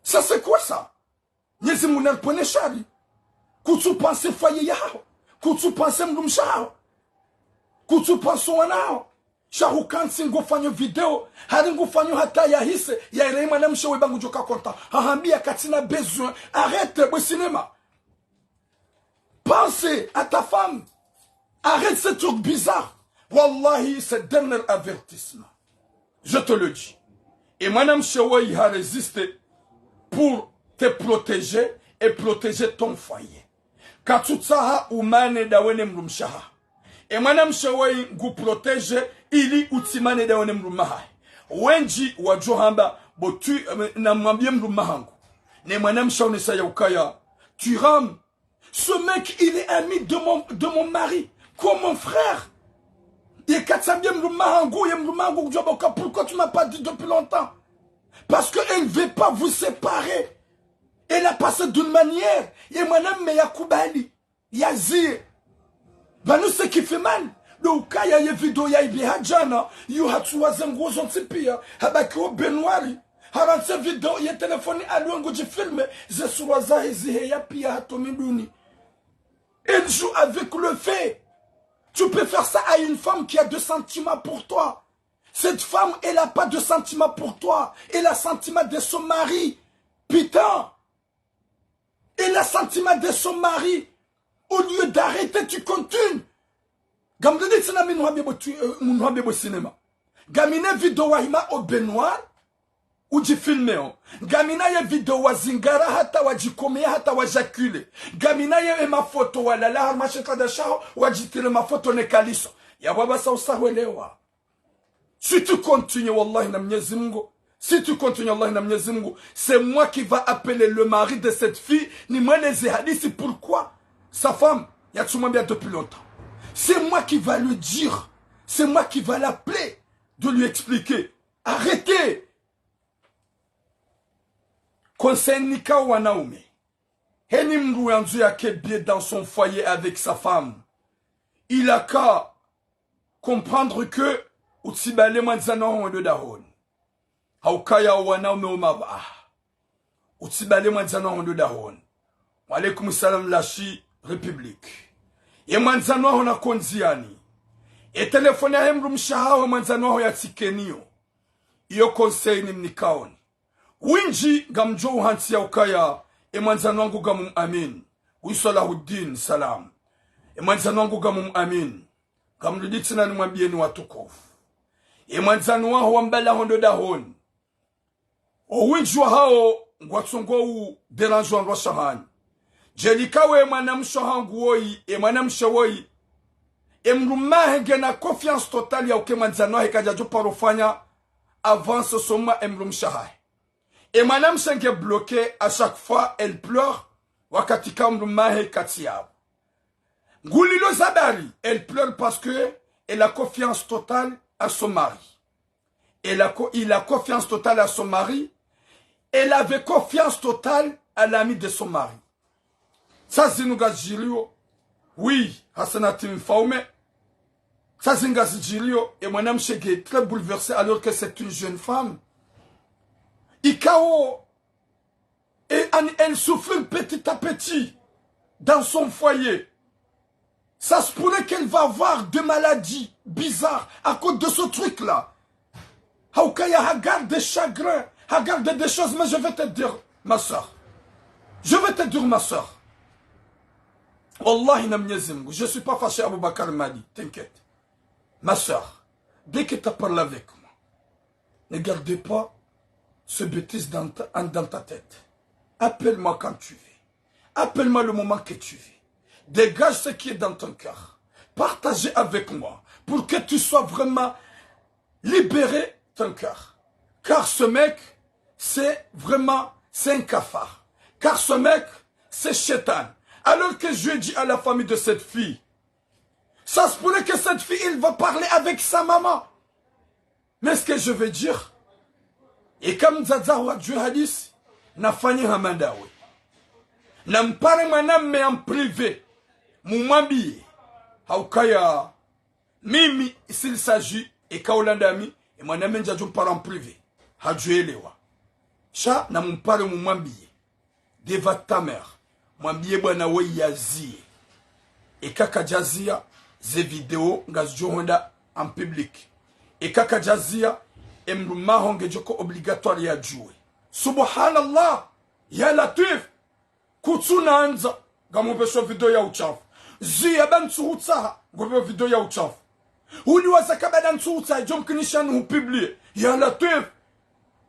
Ça, c'est quoi ça? Mnyezi Mungu naripvwene shari. Kutsu penser foyer yahaho. Kutsu penser mdrumshe wahaho. Kutsu penser wana wahaho. Sha hukantsi ngufanyo video. Hari ngufanyo hata yahise. Yaire mwanamshe we ba ngudjoka content. Hahwambiya katsina besoin. Arrête, bwe cinéma. Pense à ta femme. Arrête ce truc bizarre. Wallahi, c'est dernier avertissement. Je te le dis. E mwanamshe woyi ha résisté pour te protéger et protéger ton foyer. Katsutsaha umane ndawe ne mdrumshe wahaho. E mwanamshe woyi ngu protéger ili utsimane ndawe ne mdrume wahahe. Wendji wadjo hamba, bo tu, eh, namwambiye mdrume wahangu. Ne mwanamshe haonesa ya ukaya, tu rames. Ce mec, il est ami de mon, de mon mari, comme mon frère. Ye katsambiye mdrume wahangu, ye mdrume wahangu kudjuwa ba uka, pourquoi tu m'as pas dit depuis longtemps? Parce que elle veut pas vous séparer. Elle a pensé d'une manière, ye mwanamme yakubali, yaziye. Pvanu ce qui fait mal, ndo ukaya ye video yayipveha djana, yo hatsuwa ze nguo zontsi piya, habaki ho baignoire. Harantsi video ye telefoni, halo ngudjifilme, ze sura zahe ziheya piya hata minduni. Elle joue avec le feu. Tu peux faire ça à une femme qui a de sentiments pour toi. Cette femme, elle a pas de sentiments pour toi. Elle a sentiment de son mari. Putain. Elle a sentiment de son mari. Au lieu d'arrêter, tu continues. Ngamdjo ditsina mi nuhwambiye bo tu, euh, mi nuhwambiye bo cinéma. Ngamina video wahima ho baignoire, udjifilmeo. Ngamina ye video wazingara hata wadjikomeya hata wajakule. Ngamina ye mafoto walala harumwa she tanda shaho, wadjitire mafoto ne kaliso. Yapvo apvasa usahwelewa. Si tu continues, wallahi na Mnyezi Mungu, si tu continues, wallahi na Mnyezi Mungu, c'est moi qui va appeler le mari de cette fille, nimweleze hadisi pourquoi sa femme yatsumwambiya depuis longtemps. C'est moi qui va lui dire, c'est moi qui va l'appeler, de lui expliquer. Arrêtez. Conseil nika wanaume. Heni mdru yandzo yake bien dans son foyer avec sa femme, il a qu'à comprendre que utsibale mwandzani waho wende dahoni. Haukaya wanaume wo mapvaha. Utsibale mwandzani waho wende dahoni. Wa alaikum salam, la Chi République. Ye mwandzani waho nako ndziyani. E telefoni yahe mdrumshe wahaho mwandzani waho yatsikeniyo. Iyo conseil nimnikaoni. Wendji ngamdjo uhantsi ya ukaya, e mwandzani wangu ngamumwamini. Wi Salahuddin, salam. E mwandzani wangu ngamumwamini. Ngamrudi tsena nimwambiyeni watukufu. E mwandzani waho wambala hondro dahoni. O wendji wahawo ngwatsongo u déranger wandru washe hanyu. Djeli kawe mwanamshe hangu woyi, e mwanamshe woyi. E mdrumme wahe ngena confiance totale ya uka e mwandzani wahe kadjadjo paro fanya avance somwa e mdrumshe hahe. E mwanamshe nge bloqué, à chaque fois elle pleure, wakati ka mdrumme wahe katsi yapvo. Ngulilo zadari, elle pleure parce que elle a confiance totale à son mari. Elle a co-, il a confiance totale à son mari. Elle avait confiance totale à l'ami de son mari. Sa zinu ngazidjiriyo. Oui, Hasanati Mfaume. Sa zinu ngazidjiriyo. E mwanamshe nge très bouleversé alors que c'est une jeune femme. Ikao, et elle, elle souffre petit à petit dans son foyer. Ça se pourrait qu'elle va avoir des maladies bizarres à cause de ce truc-là. Ha ukaya hagarde des chagrins, hagarde des choses, mais je vais te dire, ma sœur. Je vais te dire, ma sœur. Wallahi na Mwenyezi Mungu, je suis pas fâché, Aboubacar Madi, t'inquiète. Ma sœur, dès que t'as parlé avec moi, ne garde pas ce bêtise dans ta, dans ta tête. Appelle-moi quand tu veux. Appelle-moi le moment que tu veux. Dégage ce qui est dans ton cœur. Partage avec moi pour que tu sois vraiment libéré ton cœur. Car ce mec, c'est vraiment, c'est un cafard. Car ce mec, c'est Shaitan. Alors que je dis à la famille de cette fille, ça se pourrait que cette fille, elle va parler avec sa maman. Mais ce que je veux dire, eka mdzadze waho hadjue hadisi, nafanye hama ndawe. Nampare mwanamme en privé, mumwambiye, ha ukaya, mimi, s'il s'agit, eka ula ndami, e mwanamme ndjadjo mpara en privé, hadjwelewa. Sha namumpare mumwambiye. Devant ta mère. Mwambiye bwana woyi yaziye. Eka kadjaziya, ze vidéo ngazidjo hwenda en public. Eka kadjaziya, e mdrumme waho ngedjo ka obligatoire yadjuwe. Subhanallah. Ya Latwif. Kutsunandza, ngamupvesho vidéo ya utshafu. Ziya ba ntsuhutsaha, ngopvesho vidéo ya utshafu. Huniwaza ka ba ntsuhutsaha, djo mkinisha nuhu publié. Ya Latwif.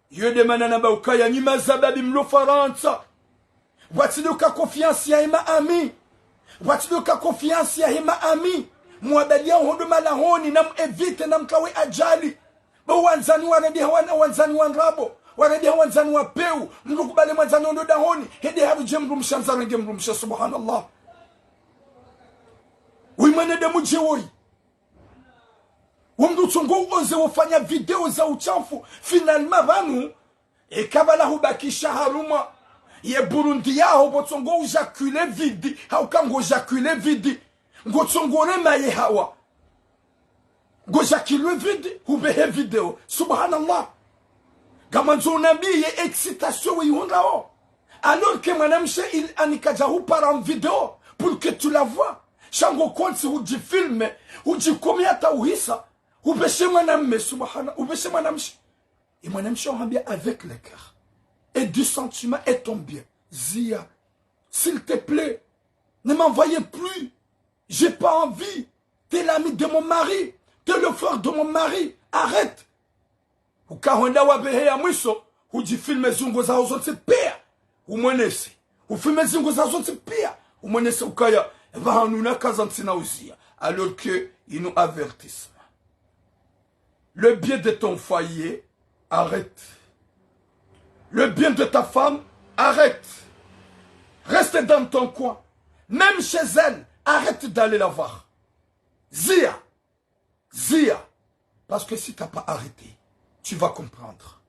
Iyo nde mana namba ukaya nyi mazababi mlo Farantsa. Pvatsi ndo ka confiance ya hima ami. Pvatsi ndo ka confiance ya hima ami. Mwabaliya hondro malahoni, namu éviter, namkawe ajali. Bo wandzani waredi ha wana, wandzani wa ndrabo, waredi ha wandzani wa pewu, mdru kubali mwandzani ondro dahoni, hende harudje mdrumshe, handza renge mdrumshe, subhanallah. Wi mwanadamu dje woyi. Wo mdru tsongo uoze wofanya vidéo za utshafu, finalement pvanu, eka pvala hubakisha harumwa ye Burundi yaho, bo tsongo ujacule vide, ha uka ngo jacule vide, ngo tsongo rema ye hawa. Ngo jacule vide, hupvehe vidéo. Subhanallah. Ngamandzo unambiye excitation weyihundrao. Alors que mwanamshe il, ani kadja hupara en vidéo pour que tu la vois. Sha ngo kontsi hudjifilme, hudjikomi hata uhisa. Hupveshe mwanamme, subhana, hupveshe mwanamshe. E mwanamshe uhambia avec le cœur. Et du sentiment et ton bien. Ziya, s'il te plaît, ne m'envoyez plus. J'ai pas envie. T'es l'ami de mon mari. T'es le frère de mon mari. Arrête. Uka hwenda wapvehe ya mwiso, hudjifilme zungo zaho zontsi piya, umwenese. Ufilme zungo zaho zontsi piya, umwenese ukaya, pvahanu nakaza ntsina uziya. Alors que, inu avertissement. Le bien de ton foyer, arrête. Le bien de ta femme, arrête. Reste dans ton coin. Même chez elle, arrête d'aller la voir. Ziya. Ziya. Parce que si t'as pas arrêté, tu vas comprendre.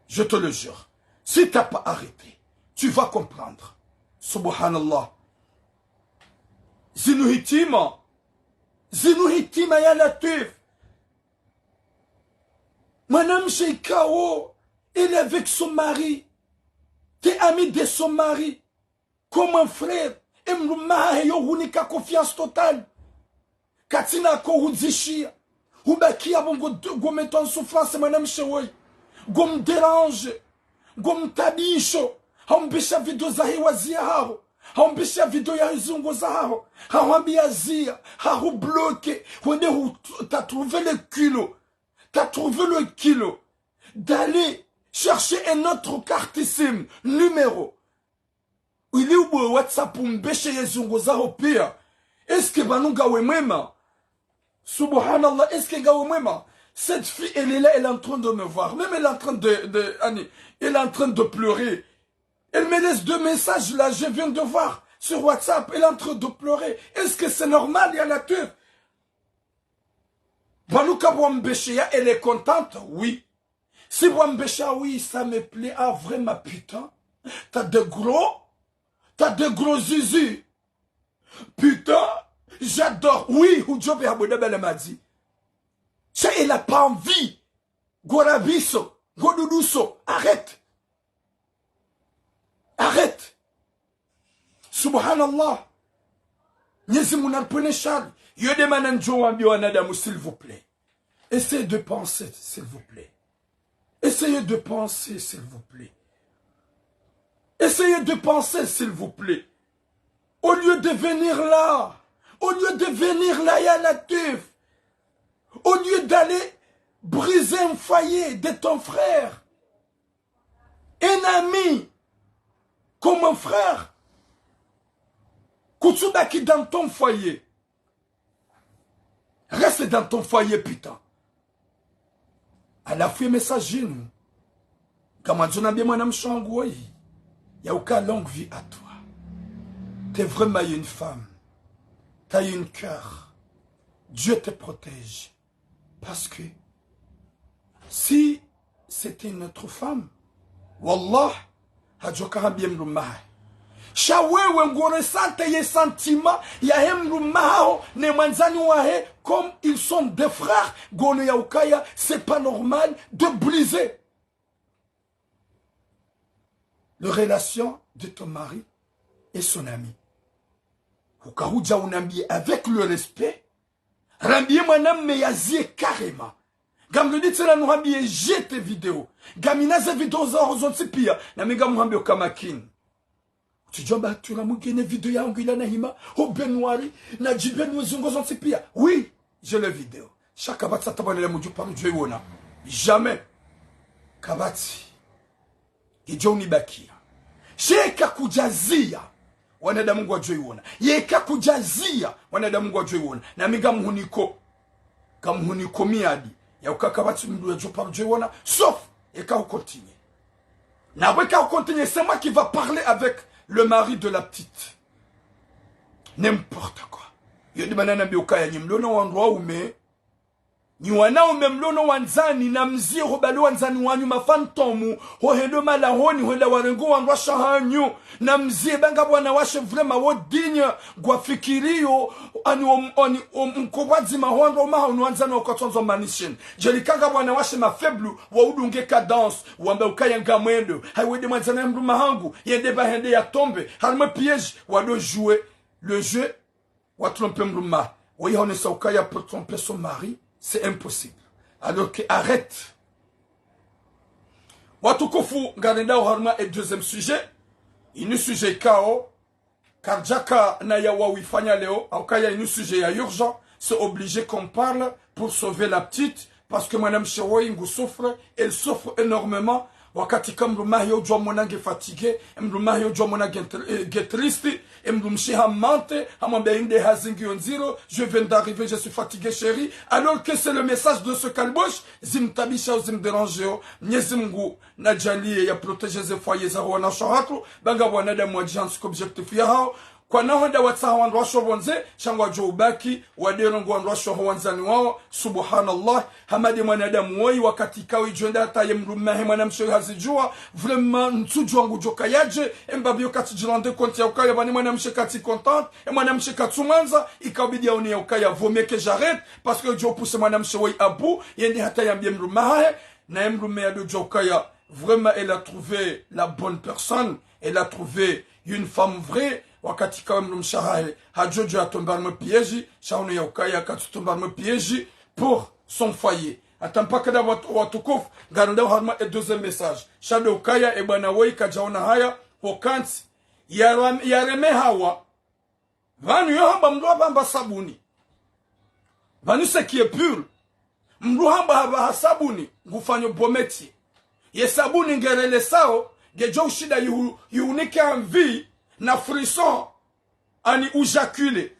Je te le jure. Si t'as pas arrêté, tu vas comprendre. Subhanallah. Zinu hitima. Zinu hitima ya Latwif. Mwanamshe ikao, elle est avec son mari. T'es ami de son mari. Comme un frère. E mdrumme wahahe yo hunika confiance totale. Katsina ko hudzishiya. Hubakiya bo ngo, ngo mettre en souffrance mwanamshe woyi. Ngo mdéranger. Ngomtabisho, haumbesha video zahe waziya haho, haumbesha video ya zungu zahaho, hahwambiya ziya, hahubloqué, hwende hu-, t'as trouvé le culot, t'as trouvé le culot d'aller chercher un autre carte SIM, numéro. Ili ubuwe WhatsApp umbeshe ye zungu zaho piya. Est-ce que pvanu ngawe mwema? Subhanallah, est-ce que ngawe mwema? Cette fille, elle est là, elle est en train de me voir. Même elle est en train de, de, ani, elle est en train de pleurer. Elle me laisse deux messages là, je viens de voir sur WhatsApp, elle est en train de pleurer. Est-ce que c'est normal, ya Latwif? Pvanu kapvwa mbesheya, elle est contente, oui. Si pvwa mbesha, oui, ça me plaît, ah, vraiment, putain. T'as de gros, t'as de gros zizi. Putain, j'adore. Oui, hudjo be habweda bala madzi. Ça, elle a pas envie. Ngo rabiso, ngo duduso. Arrête. Arrête. Subhanallah. Mnyezi Mungu naripvwene shari. Yo nde mana ndjo wambiya wanadamu, s'il vous plaît. Essayez de penser, s'il vous plaît. Essayez de penser, s'il vous plaît. Essayez de penser, s'il vous plaît. Au lieu de venir là, au lieu de venir là, ya Latwif, au lieu d'aller briser un foyer de ton frère, un ami, comme un frère, kutsubaki dans ton foyer. Reste dans ton foyer, putain. Halafu ye message inu, ngamwandzo nambiye mwanamshe wangu woyi, ya uka longue vie à toi. T'es vraiment une femme. T'as un cœur. Dieu te protège. Parce que si c'était une autre femme, wallah, hadjoka hambiye mdrume wahahe. Sha wewe ngo ressentir ye sentiment yahe mdrume wahaho ne mwandzani wahe, comme ils sont des frères, ngono ya ukaya, c'est pas normal de briser le relation de ton mari et son ami. Uka hudja unambiye avec le respect, rambiye mwanamme yaziye carrément. Ngamludi tsena nuhambiye jete video. Ngamina ze video zaho zontsi piya, nami ngamhambiyo ka makini. Utsidjomba hatura mugene video yangu ila nahima, ho baignoire, nadjibenue zungu zontsi piya. Oui, j'ai le video. Sha kapvatsi hata pvwa lele mdjuparo djo iwona. Jamais. Kapvatsi. Idjo unibakiya. Sha eka kudjaziya, wanadamu ngwadjo iwona. Yeka kudjaziya, wanadamu ngwadjo iwona. Nami ngamhuniko. Ngamhuniko miadi. Ya uka kapvatsi mdru yadjoparo djo iwona. Sauf, eka ucontinuer. Na eka ucontinuer, c'est moi qui va parler avec le mari de la petite. N'importe quoi. Yo nde mana nambiyo ukaya nyi mlona wandru waume. Nyi wanaume mlona wandzani, namziye hubali wandzani wanyu mafantôme, hohenda malahoni, hohenda warenge wandruwashe wahanyu, namziye ba ngapvo wanawashe vraiment wo digne, ngwafikiriyo, ani om-, ani om-, mkobwa dzima ho wandru waume wahawo ni wandzani wakatwandzo manisheni. Djeli ka ngapvo wanawashe mafaible, wa udunge cadence, wambe ukaya ngamwendo, hayi we nde mwandzani ya mdrume wahangu, yende ba hende yatombe, harimwa piège, wado jouer le jeu, wa tromper mdrume. Woyi haonesa ukaya pour tromper son mari, c'est impossible. Alors que arrête. Watukufu, ngarendao harumwa e deuxième sujet. Inu sujet ikao, kardjaka na ya wawifanya leo, au kaya inu sujet ya urgent, c'est obligé qu'on parle pour sauver la petite, parce que mwanamshe woyi ngu souffre, elle souffre énormément, wakati ka mdrume wahe udjo mwona nge fatigué, mdrume wahe udjo mwona nge tr-, eh, nge triste, e mdrumshe hamante, hamwambia inde hazi ngiyo ndziro, je viens d'arriver, je suis fatigué, chérie. Alors que c'est le message de ce kalbosh, zimtabisha, zimdérange yo. Mnyezi Mungu, nadjaliye ya protéger ze foyer za wanawashe hatru, ba nga wanadamu wadjihantsi ko objectif yahao. Kwana hwenda watsaha wandruwashe pvondze, sha ngwadjo ubaki, wadero ngo wandruwashe ho wandzani wawo, subhanallah, hama nde mwanadamu woyi wakati kawu idjo enda hata ye mdrume wahe mwanamshe hazidjuwa, vraiment, ntsudjuwa ngudjo kaya dje, e mbapvi yo katsi djirendre compte ya ukaya pvani mwanamshe katsi contente, e mwanamshe katsu mwandza, ikabidi yaone ya ukaya vaut mieux que j'arrête, parce que djo pousser mwanamshe woyi à bout, yende hata yambie mdrume wahahe, na ye mdrume yado djuwa ukaya, vraiment, elle a trouvé la bonne personne, elle a trouvé une femme vraie, wakati kawu mdrumshe wahahe, hadjo djuwa yatombe harimwa piège, sha hunu ya ukaya katsu tombe harimwa piège pour son foyer. Hata mpaka nda watu-, watukufu, ngarendao harumwa e deuxième message. Sha ndo ukaya e bwana woyi kadjaona haya, ho kantsi, yaram-, yareme hawa. Pvanu yo hamba mndru hapvaha sabuni. Pvanu ce qui est pur. Mndru hamba hapvaha sabuni, ngufanyo bon métier. Ye sabuni ngerelesao, ngedjo ushinda yihu-, yihunike envie, na frisson, ani ujakule.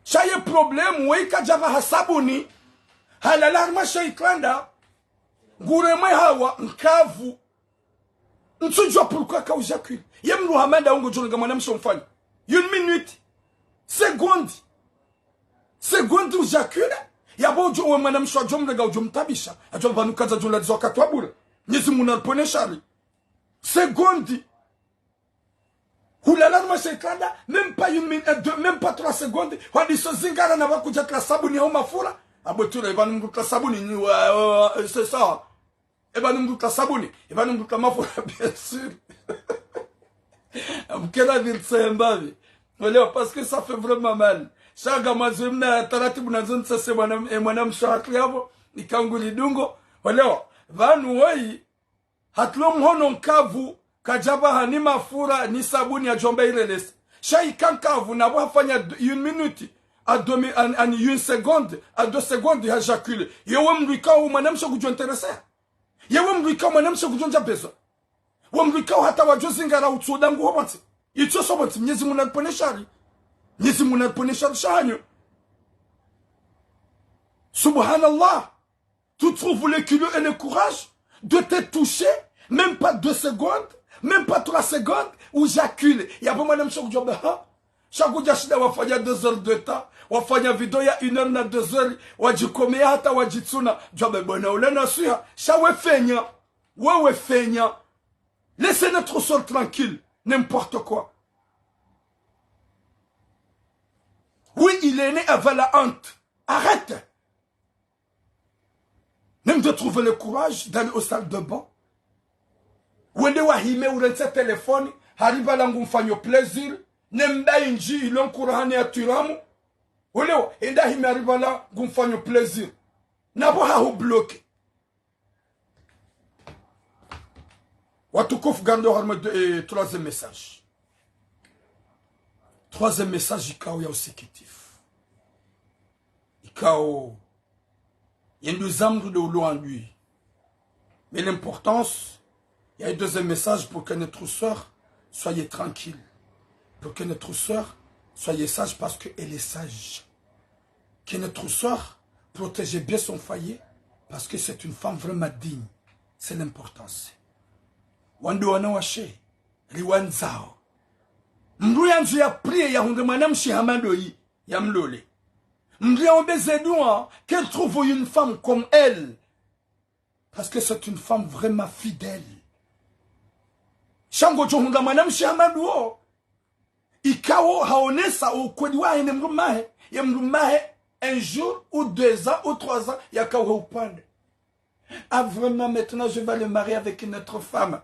Sha ye problème, woyi kadjapvaha sabuni, halala harumwa she itranda, nguremwe hawa, nkavu. Ntsudjua pourquoi ka ujakule. Ye mndru hama nda ungodjo nga mwanamshe mfanya. Une minute. Seconde. Seconde ujakule. Yapvo udjo we mwanamshe wadjo mrenga udjo mtabisha. Adjo pvanu kadja djo ladizo wakati wa bure. Mnyezi Mungu naripvonese shari. Seconde. Hulala harumwa she itranda, même pas une minute, deux, même pas trois secondes, hwadiso zingara na pvakudja tula sabuni hau mafura. Apvo tula, ipvanu mndru tula sabuni, ni wa, wa, wa, c'est ça. Ipvanu mndru tula sabuni, ipvanu mndru tula mafura, bien sûr. Mkena viltsembavi. Olewa, parce que ça fait vraiment mal. Sha ngamwandzo mna taratibu nandzo ntsese mwana, eh, mwanamshe hatru yapvo, ikao ngulidungo. Olewa, pvanu woyi, hatrulo mhono nkavu, kadjapvaha ni mafura, ni sabuni yadjo amba irelese. Sha ika nkavu, napvo hafanya d-, une minute, à deux mi-, en, en une seconde, à deux secondes, hajakule. Yewe mndru ikao mwanamshe kudjo intéresser. Yewe mndru ikao mwanamshe kudjo ndja besoin. We mndru ikao hata wadjo zingara utsoda nguho pvantsi. Itso so pvantsi, Mnyezi Mungu naripvonese shari. Mnyezi Mungu naripvonese shari sha hanyu. Subhanallah. Tu trouves le culot et le courage de te toucher, même pas deux secondes, même pas trois secondes, ujakule. Yapvo mwanamshe kudjo amba, ha? Sha kudja shinda wafanya deux heures de temps, wafanya vidéo ya une heure na deux heures, wadjikomeya hata wadjitsuna, djo amba bwana ule naswiha, sha we feignant, wewe feignant. Laissez notre sœur tranquille, n'importe quoi. Oui, il est né avec la honte. Arrête. Même de trouver le courage d'aller au salle de bain. Wende wahime urentse téléphone, hari pvala ngumfanyo plaisir, ne mbayi ndji ilo nkurahane ya twiramu. Olewa, enda hime hari pvala ngumfanyo plaisir. Napvo hahu bloqué. Watukufu, ngarendao harumwa de, eh, troisième message. Troisième message ikao ya usikitif. Ikao, ye nduza mndru nde ulo andui. Mais l'importance, il y a un deuxième message pour que notre sœur soyez tranquille. Pour que notre sœur soyez sage parce qu'elle est sage. Que notre sœur protège bien son foyer parce que c'est une femme vraiment digne. C'est l'importance. Wandru wanawashe, riwandzao. Mndru yandzo ya prier yahundre mwanamshe hama ndoyi, yamlole. Mndru yaombe ze dua, qu'elle trouve une femme comme elle. Parce que c'est une femme vraiment fidèle. Sha ngodjo hundra mwanamshe hama nduwo, ikao haonesa ukweli wahe ne mdrume wahe, ye mdrume wahe, un jour ou deux ans ou trois ans, yakauhe upande. Ah, vraiment, maintenant, je vais le marier avec une autre femme.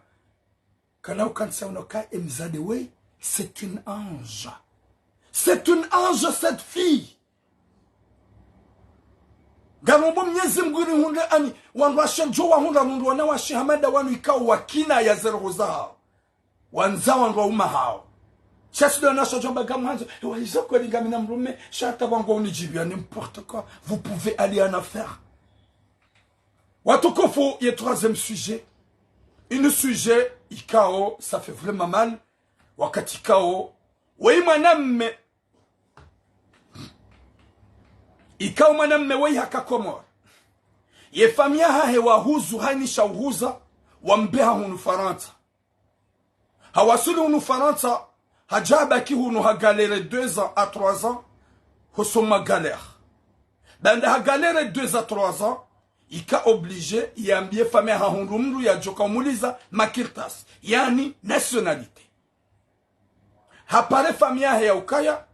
Kana ukantsi ya unoka emzade we, c'est une ange. C'est une ange, cette fille. Ngarombo Mnyezi Mngu rihundre ani, wandru washe ndjo wahundra mndru wanawashe hama nda wanu ikao wakina ya ze roho zahao. Wandza wandru waume wahao. Sha si ndo nasho djo amba ngamwandzo, ewa izo kweli ngamina mdrume, sha hata wangu unidjibiya n'importe quoi. Vous pouvez aller en enfer. Watukufu, ye troisième sujet. Une sujet ikao, ça fait vraiment mal. Wakati ikao, weyi mwanamme, ikao mwanamme weyi haka Komori. Ye famiyi yahahe wahuzu hayini sha uhuza, wambeha hunu Farantsa. Hawaswili hunu Farantsa, hadja habaki hunu ha galère deux ans à trois ans, hosoni mwa galère. Baanda ha galère deux à trois ans, ika obligé yambiye famiyi yahahe hundru mndru yadjoka umuliza makartasi, yaani nationalité. Hapare famiyi yahe ya ukaya,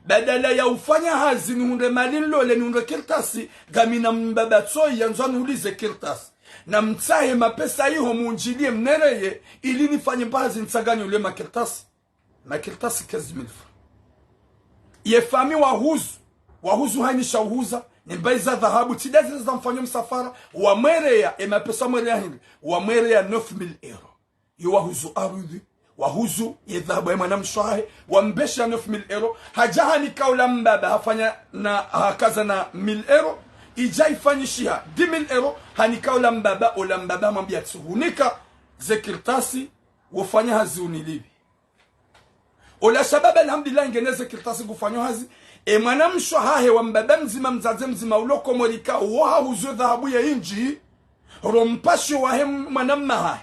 badala ya ufanya hazi nihundre mali nilole nihundre kartasi, ngamina mbaba tsoyi yandzo aniulize kartasi. Namtsahe mapesa iho mundjiliye mnereye, ili nifanye mba hazi nitsanganye ule makartasi. Makartasi quinze mille francs. Ye famiyi wahuzu, wahuzu hayini sha uhuza, Ne mbayi za dhahabu, tsi nda zile za mfanyo msafara, wamwereya, e mapesa wamwereya hindri, wamwereya neuf mille euros. Yo wahuzu arudhi, wahuzu ye dhahabu ya mwanamshe wahe, wambesha neuf mille euros, hadja hanika ola mbaba hafanya na hakaza na mille euros, idja ifanyishiha dix mille euros, hanika ola mbaba, ola mbaba hamwambiya tsi hunika ze kartasi, wofanya hazi unilipve. Ola shababa alhamdulillah ngena ze kartasi ngufanyo hazi. E mwanamshe wahahe wa mbaba mdzima, mdzadze mdzima ulo Komori ka wo hahuzu dhahabu ya indji, ro mpasho wahe m-, mwanamme hahe.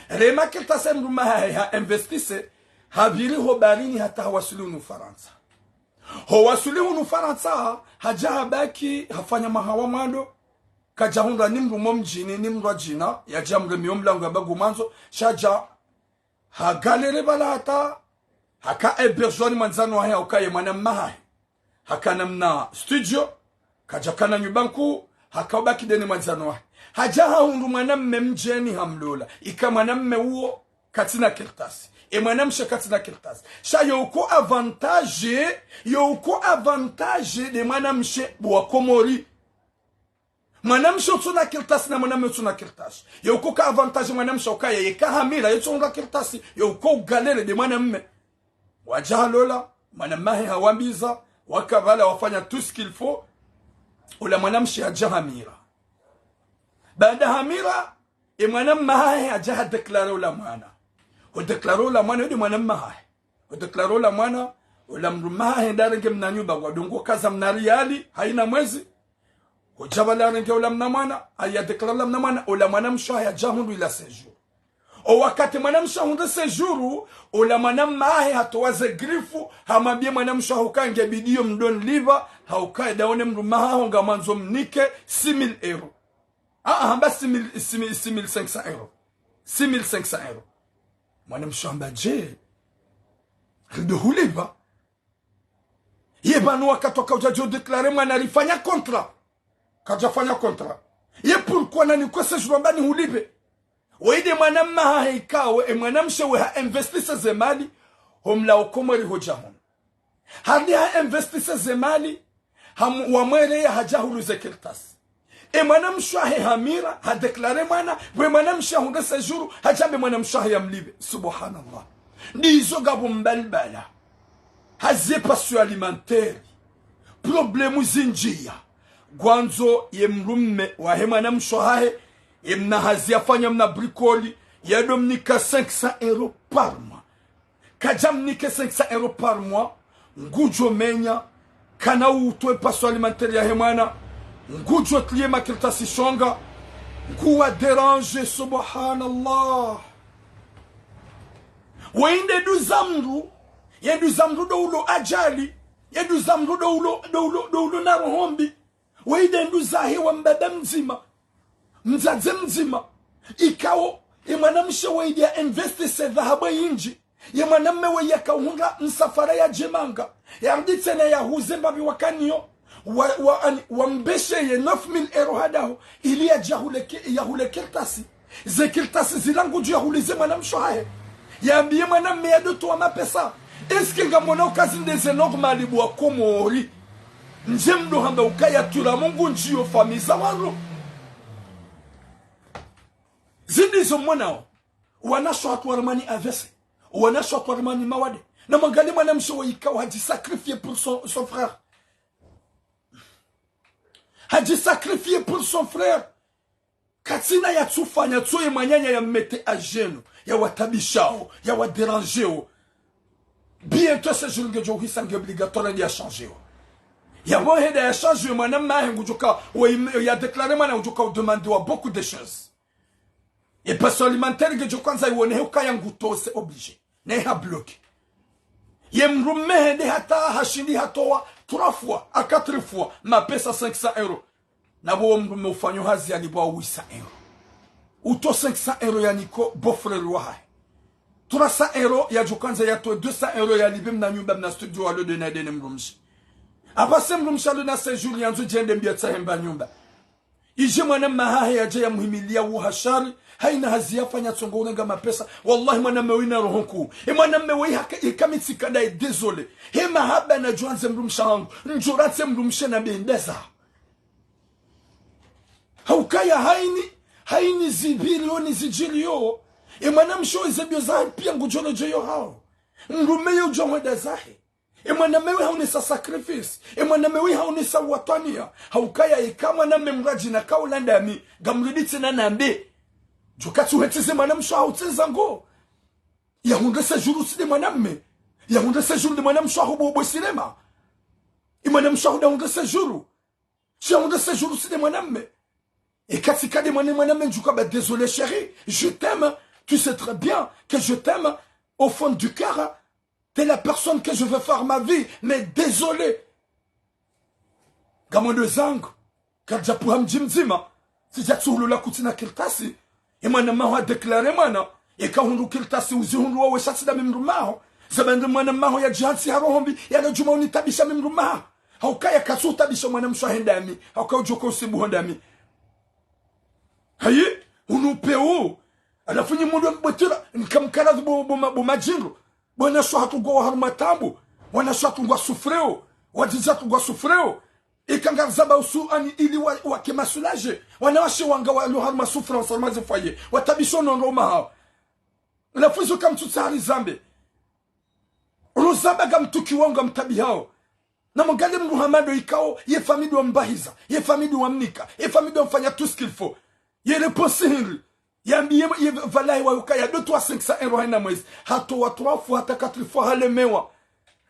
Rema kartasi mdrumme hahe ha investise, hapviri ho baharini hata hawaswili hunu Farantsa. Ho waswili hunu Farantsa, hadja habaki, hafanya mwaha wa mwando, kadja hundra ni mdru mo mdjini, ni mdru wa djina, yadja mremi yo mlango ya bagu mwandzo, sha hadja hagalere pvala hata, haka hébergé ni mwandzani wahe, hauka ye mwanamme hahe haka namna studio, kadja kana nyumba nkuu, haka ubaki ndeni mwandzani wahe. Hadja hahundru mwanamme mdjeni hamlola, ika mwanamme uwo katsina kartasi, e mwanamshe katsina kartasi. Sha yo uko avantage, yo uko avantage nde mwanamshe bo wa Komori. Mwanamshe utsuna kartasi na mwanamme utsuna kartasi. Yo uko ka avantage mwanamshe ukaya yeka hamira, yetso hundra kartasi, yo uko ugalele nde mwanamme. Wadja halola, mwanamme hahe hawambiza, waka pvala wafanya tout ce qu'il faut, ola mwanamshe hadja hamira. Baada hamira, e mwanamme hahe hadja hadéclaré ola mwana. Hudéclaré ola mwana, yo nde mwanamme hahe. Hudéclaré ola mwana, ola mdrumme hahe nda harenge mna nyumba, ngwadungo kaza mna riali, hayina mwezi. Hudja pvala harenge ola mna mwana, haya déclaré ola mna mwana, ola mwanamshe hahe hadja hundru ila séjour. O wakati mwanamshe hahundru séjour, ola mwanamme hahe hatowa ze grifu, hamwambiye mwanamshe hahe uka nge bidi yo mdroni lipva, hauka enda one mdrumme haho ngamwandzo mnike six mille euros. Ah, ah, hamba six mille, six mille, six mille cinq cents euros. Six mille cinq cents euros. Mwanamshe hamba dje, rido hulipva. Ye pvanu wakati waka udja djo déclaré mwana rifanya contrat. Kadja fanya contrat. Ye pourquoi nani kwese djulwa mba nihulipve. Wo nde mwanamme hahe ikao, e mwanamshe we ha investise ze mali, ho mlawo Komori hodja hunu. Hali ha investise ze mali, ham-, wamwereya hadja hulu ze kartasi. E mwanamshe wahe hamira, hadéclaré mwana, we mwanamshe hahundru séjour, hadja hambe mwanamshe wahe yamlipve. Subhanallah. Ndizo ngapvo mbalibala. Hazi ye passoire alimentaire. Problème zindjiya. Ngwandzo ye mdrumme wahe mwanamshe wahahe, ye mna hazi yafanya mna bricole, yado mnika cinq cents euros par mois. Kadja mnike cinq cents euros par mois, ngudjo menya, kana utowe passoire alimentaire yahe mwana, ngudjo trier makartasi shonga, nguwa déranger, subhanallah. Wo nde nduza mdru, ye nduza mdru ndo ulo ajali, ye nduza mdru ndo ulo, ndo ulo, ndo ulo na roho mbi. Wo nde nduzahe wa mbaba mdzima, mdzadze mdzima, ikao, e mwanamshe wo nde ya investise dhahabu yindji, ye mwanamme wo yaka uhundra msafara yadje manga, yarudi tsena yahuze mbapvi wakanayo, wa, wa, ani, wambeshe ye neuf mille euros hadaho, ili yadje yahule ke-, yahule kartasi. Ze kartasi zila ngudjo yahulize mwanamshe wahahe. Yambiye mwanamme yado towa mapesa. Est-ce que ngamwona uka zinde ze normal bo wa Komori? Ndje mdo hamba ukaya tura Mungu ndjiyo famille za wandru. Zindi zo mwonao. Wanashe watru waremwa ni A V C. Wanashe watru waremwa ni mawade. Na mwangalie mwanamshe wo ikao hadji sacrifier pour son, son frère. Hadji sacrifier pour son frère. Katsina yatsufanya tso ye mwananya ya mmettre à genoux, ya watabishao, ya wa dérangéo. Bientôt séjour ngedjo uhisa nge obligatoire ya changéo. Yapvo heda ya changéo mwanamme hahe ngudjoka, wa im-, ya déclaré mwana ngudjoka u demandiwa beaucoup de choses. E passoire alimentaire ngedjo kwandza iwone he ukaya nguto c'est obligé. Naye ha bloqué. Ye mdrumme hende hata hashindi hatowa trois fois, à quatre fois, mapesa cinq cents euros. Na pvo wo mdrumme ufanyo hazi yalipvwa huit cents euros. Uto cinq cents euros yaniko beau-frère wahahe. Trois cents euros yadjo kwandza yatowe deux cents euros yalipve mna nyumba mna studio walo de na de ne mdrumshe. Apvasa mdrumshe alo na séjour yandzo djende mbio tsahe mba nyumba. Idje mwanamme hahe yadje yamhimiliya wo hashari, hayina hazi yafanya tsongo urenga mapesa. Wallahi mwanamme wo yina roho nkuu. E mwanamme wo yi haka, yika mi tsikada ye désolé. He mahaba nadjo andze mdrumshe hangu. Ndjo rantse mdrumshe na bendeza. Haukaya haini, haini zipviriyo ni zidjiriyo. E mwanamshe wo ze biyo zahe piya ngudjo lodjeyo hawo. Mdrume yo udjo hwenda zahe. E mwanamme we haonesa sacrifice. E mwanamme we haonesa watwaniya. Haukaya eka mwanamme mradjina kaula ndami, ngamridi tsena nambe. Djo katsuhetsize mwanamshe haho tsena ngo. Yahundre séjour tsi nde mwanamme. Yahundre séjour nde mwanamshe haho bo, bo sinema. E mwanamshe haho ndahundre séjour. Sha hundre séjour tsi nde mwanamme. Eka tsika nde mwana, mwanamme ndjuka ba désolé chérie, je t'aime, tu sais très bien que je t'aime au fond du cœur, hein. T'es la personne que je veux faire ma vie, mais désolé. Ngamwendo zangu, karidja pvuha mdji mdzima, tsidja tsuhulula kutsina kartasi. E mwanamaho ha déclaré mwana, eka hundru kartasi uzihundru wawe sha tsi ndami mdrumaho. Zabandri mwanamaho yadjihantsi ha roho mbi, yala djuma unitabisha mi mdrumaho. Haukaya katsutabisha mwanamshe hahe ndami, haukaya udjoka usibuho ndami. Hayi, unu peu. Halafu nyi mundru mbwetira, nkamkala bo, bo, ma- bo madjindru. Bo wanashe hatru ngwao harumwa taabu. Wanashe hatru ngwa souffreo. Wadzadze hatru ngwa souffreo. Eka ngarizamba usu ani ili wa, wake ma soulagé. Wanawashe wanga walo harumwa souffrance, harumwa ze foyer. Watabisho no ndro mahawo. Halafu izo kamtsutsaha rizambe. Rozamba ngamtukiwao ngamtabihao. Namwangalie mdru hama ndo ikao, ye famille ndo wambahiza, ye famille ndo wamnika, ye famille ndo wamfanya tout ce qu'il faut. Ye réponse hindri. Yambiye, ye valahi wa ukaya deux, trois, cinq cents euros haina mwezi. Hatowa trois fois, hata quatre fois, halemewa.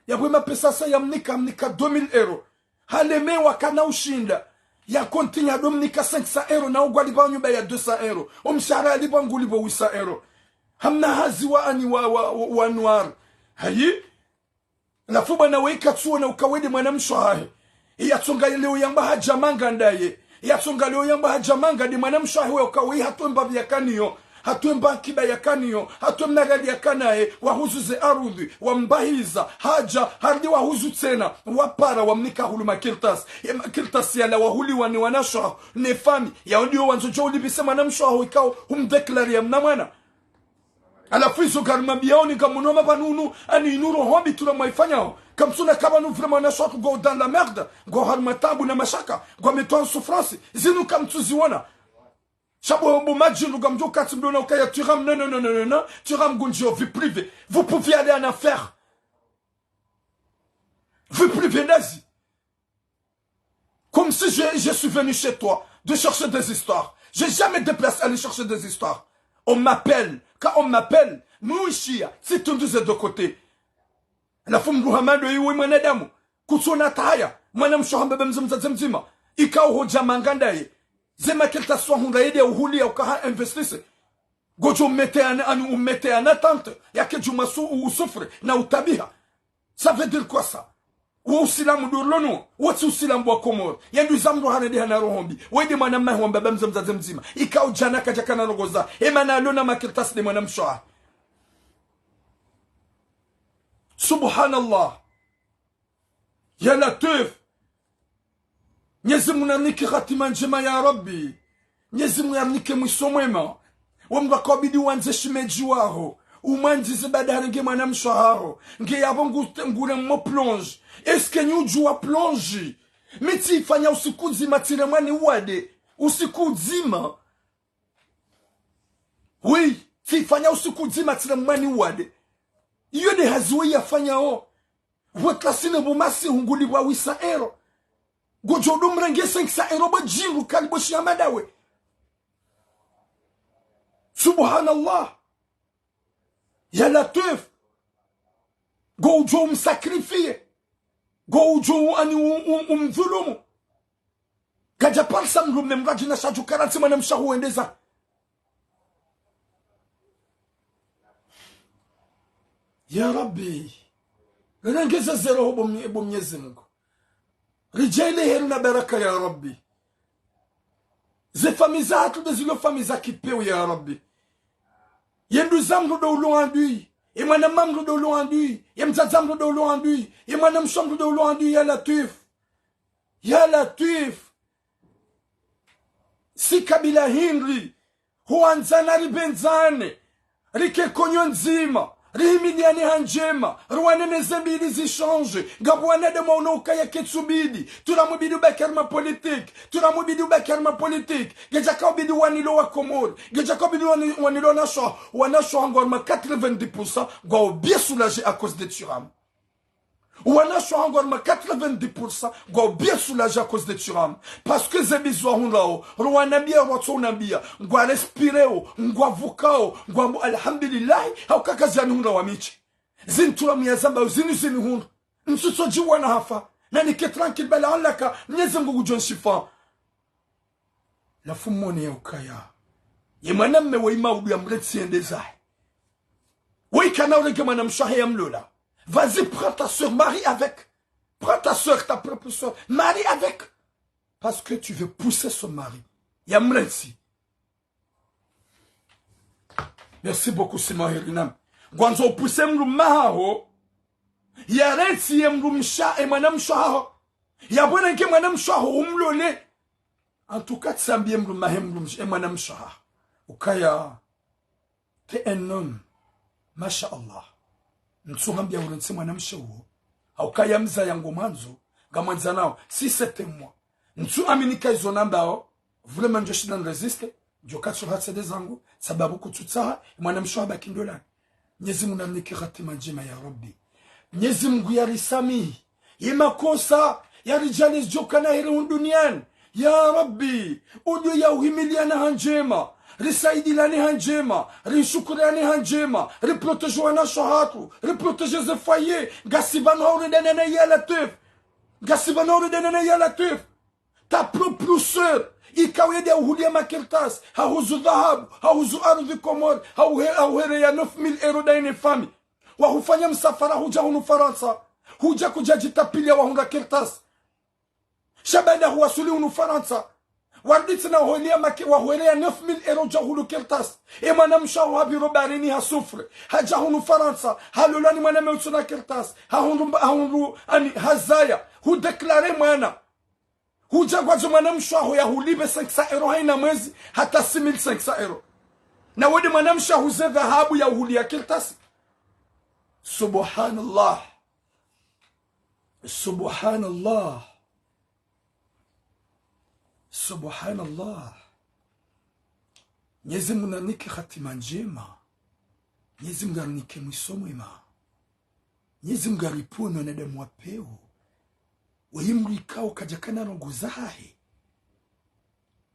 Yapvo mapesa sa yamnika, amnika deux mille euros. Halemewa kana ushinda. Ya continue hado mnika cinq cents euros, na ugwa lipva nyumba ya deux cents euros. Omshahara yalipva ngulipvo huit cents euros. Hamna hazi wa ani wa, wa, wa, wa noir. Hayi? Halafu bwana we ikatsuona uka we nde mwanamshe hahe. Yatsonga leo yamba hadja manga ndaye. Yatsonga leo yamba hadja manga nde mwanamshe hahe we uka we hatowe mbapvi yakaniyo. Hatowe mba akiba yakaniyo. Hatowe mna rali yakanaye. Wahuzu ze arudhi. Wambahiza. Hadja. Harudi wahuzu tsena. Wapara wamnika hulu makartasi. Ye makartasi yala wahuliwa ni wanashe haho. Ne famille. Yao ndiyo wandzo djo ulipvise mwanamshe haho ikao humdéclaré ya mna mwana. Halafu izo ngarimwambiao ni ngamwono mapvanu unu, ani inu roho mbi tu la mwaifanyao. Kamtsuna ka pvanu vraiment wanashe hatru ngwao dans la merde, ngwao harumwa taabu na mashaka, ngwametwa en souffrance, zinu kamtsuziona. Sha bo, bo madjindru ngamdjo katsi mdrona ukaya Thuram, non, non, non, non, non, non, Thuram ngundjio vie privée. Vous pouvez aller en enfer. Vie privée ndazi. Comme si je, je suis venu chez toi de chercher des histoires. J'ai jamais déplacé aller chercher des histoires. On m'appelle. Quand on m'appelle, mwishiya, situnduze de côté. Halafu mdru hama ndo iwe mwanadamu. Kutsona hata haya. Mwanamshe hamba ba mdzadze mdzima. Ikao hodja manga ndaye. Ze makartasi wahundra yende uhuliya uka ha investise. Ngodjo ummettre en, ani ummettre en attente. Yake djuma su, usouffre. Na utabiha. Ça veut dire quoi ça? Wo usilamu ndo rilo nuwo, wo tsi usilamu wa Komori. Ye nduza mdru hana ndeha na roho mbi. We nde mwanamahe wa mbaba mdzadze mdzima. Ikao djana kadjakana rogoza. Emana alona makartasi nde mwanamshe hahe. Subhanallah. Ya Latwif. Mnyezi Mungu namnike hatima ndjema ya Rabbi. Mnyezi Mungu yamnike mwiso mwema. Wo mdru akabidi wandze shemedji waho. Umwandzize baada harenge mwanamshe haho. Nge yapvo ngu-, ngure mo plonge. Est-ce que nyi udjuwa plonge? Mi tsifanya usiku dzima tsire mwani uwade. Usiku dzima. Oui, tsifanya usiku dzima tsire mwani uwade. Iyo nde hazi we yafanyao. Pvo klasine pvo masihu ngulipvwa huit cents euros. Ngodjo udo mrenge cinq cents euros bo djindru kali bo shiyama ndawe. Subhanallah. Ya Latwif. Ngodjo umsacrifier. Ngodjo u-, ani u-, u-, umdhulumu. Kadja parisa mdrume mradjina sha dju karantsi mwanamshe haho wendeza. Ya Rabbi. Rengeze ze roho bo mnye-, bo Mnyezi Mungu. Ridjaanlie heri na baraka ya Rabbi. Ze famille zahatru nde zilo famille za kipeu ya Rabbi. Ye nduza mdru ndo ulo adui. Ye mwanama mdru ndo ulo adui. Ye mdzadze mdru ndo ulo adui. Ye mwanamshe mdru ndo ulo adui ya Latwif. Ya Latwif. Si kabila hindri. Huwandzana ripvendzane. Rike konyo ndzima. Rihimiliane ha ndjema, ruwanene ze mbi ili zishange. Ngapvo wanadamu wawona ukaya ketsubidi. Turamu bidi ubaki harumwa politique. Turamu bidi ubaki harumwa politique. Ngedjaka ubidi wanilo wa Komori. Ngedjaka ubidi wani-, wanilo wanasho, wanasho hangu harumwa quatre-vingt-dix pour cent ngwao bien soulagés à cause de Thuram. Wanasho hangu harumwa quatre-vingt-dix pour cent ngwao bien soulagés à cause de Thuram. Parce que ze mbi zwa hundrao, ruwanambia, rwatso unambia, ngwa respireo, ngwa vukao, ngwambo alhamdulillahi, hauka kaziyani hundra wa mi tsi. Zinu Thuram yazamba, zinu zini hundra. Ntsutso djiwana hafa. Nanike tranquille, bala anlaka, Mnyezi Mngu ngudjo nshifa. Halafu mwone ya ukaya. Ye mwanamme woyi maudu ya mrentsi yende zahe. Woyi kana urenge mwanamshe wahe ya mlola. Vas-y, prends ta sœur, marie avec. Prends ta sœur, ta propre sœur, marie avec. Parce que tu veux pousser son mari. Ya mrentsi. Merci beaucoup, Simon Hirinam. Ngwandzo upuse mdrumme haho. Ya rentsi ye mdrumshe, e mwanamshe haho. Ya bwena nke mwanamshe haho umlole. En tout cas, tsambiye mdrumme he mdrumshe, e mwanamshe haho. Ukaya, t'es un homme. Masha Allah. Ntsu hambia urentsi mwanamshe uwo. Haukaya mzaya ngo mwandzo, ngamwandzanao. Si c'était moi. Ntsu aminika izo nambao. Vraiment ndjo shinda nirésiste. Ndjo katsu hatse nde zangu. Sababu kutsutsaha, mwanamshe habaki ndolani. Mnyezi Mngu narinike hatima ndjema ya Rabbi. Mnyezi Mngu yarisamihi. Ye makosa, yaridjaanli zidjo kana heri hunu duniani. Ya Rabbi, udjo ya uhimiliane ha ndjema, risaidilane ha ndjema, rishukuriane ha ndjema, riprotégé wanashe hatru, riprotégé ze foyers, ngasi pvanu hau redana na ya Latwif. Ngasi pvanu hau redana na ya Latwif. Ta propre sœur, ikao yende ya uhulia makartasi, hahuzu dhahabu, hahuzu ardhwi Komori, hauhe-, hauhereya neuf mille euros dayine famille. Wahufanya msafara hudja hunu Farantsa. Hudja kudja djitapilia wahundra kartasi. Sha baanda huwasuli hunu Farantsa, warudi tsena wahulia make-, wahuhereya neuf mille euros dja hulu kartasi. E mwanamshe haho hapviro baharini ha souffre. Hadja hunu Farantsa, halolwa ni mwanamme utsuna kartasi. Hahundru mba-, hahundru, ani, hazaya. Hudéclaré mwana. Hudja ngwandzo mwanamshe haho ya hulipve cinq cents euros haina mwezi, hata six mille cinq cents euros. Na wende mwanamshe hahuze dhahabu ya uhulia kartasi. Subhanallah. Subhanallah. Subhanallah. Mnyezi Mngu narinike hatima ndjema. Mnyezi Mngu arinike mwiso mwema. Mnyezi Mngu aripvonwe wanadamu wa pewu. Woyi mdru ikao kadjakana ndrongo zahahe.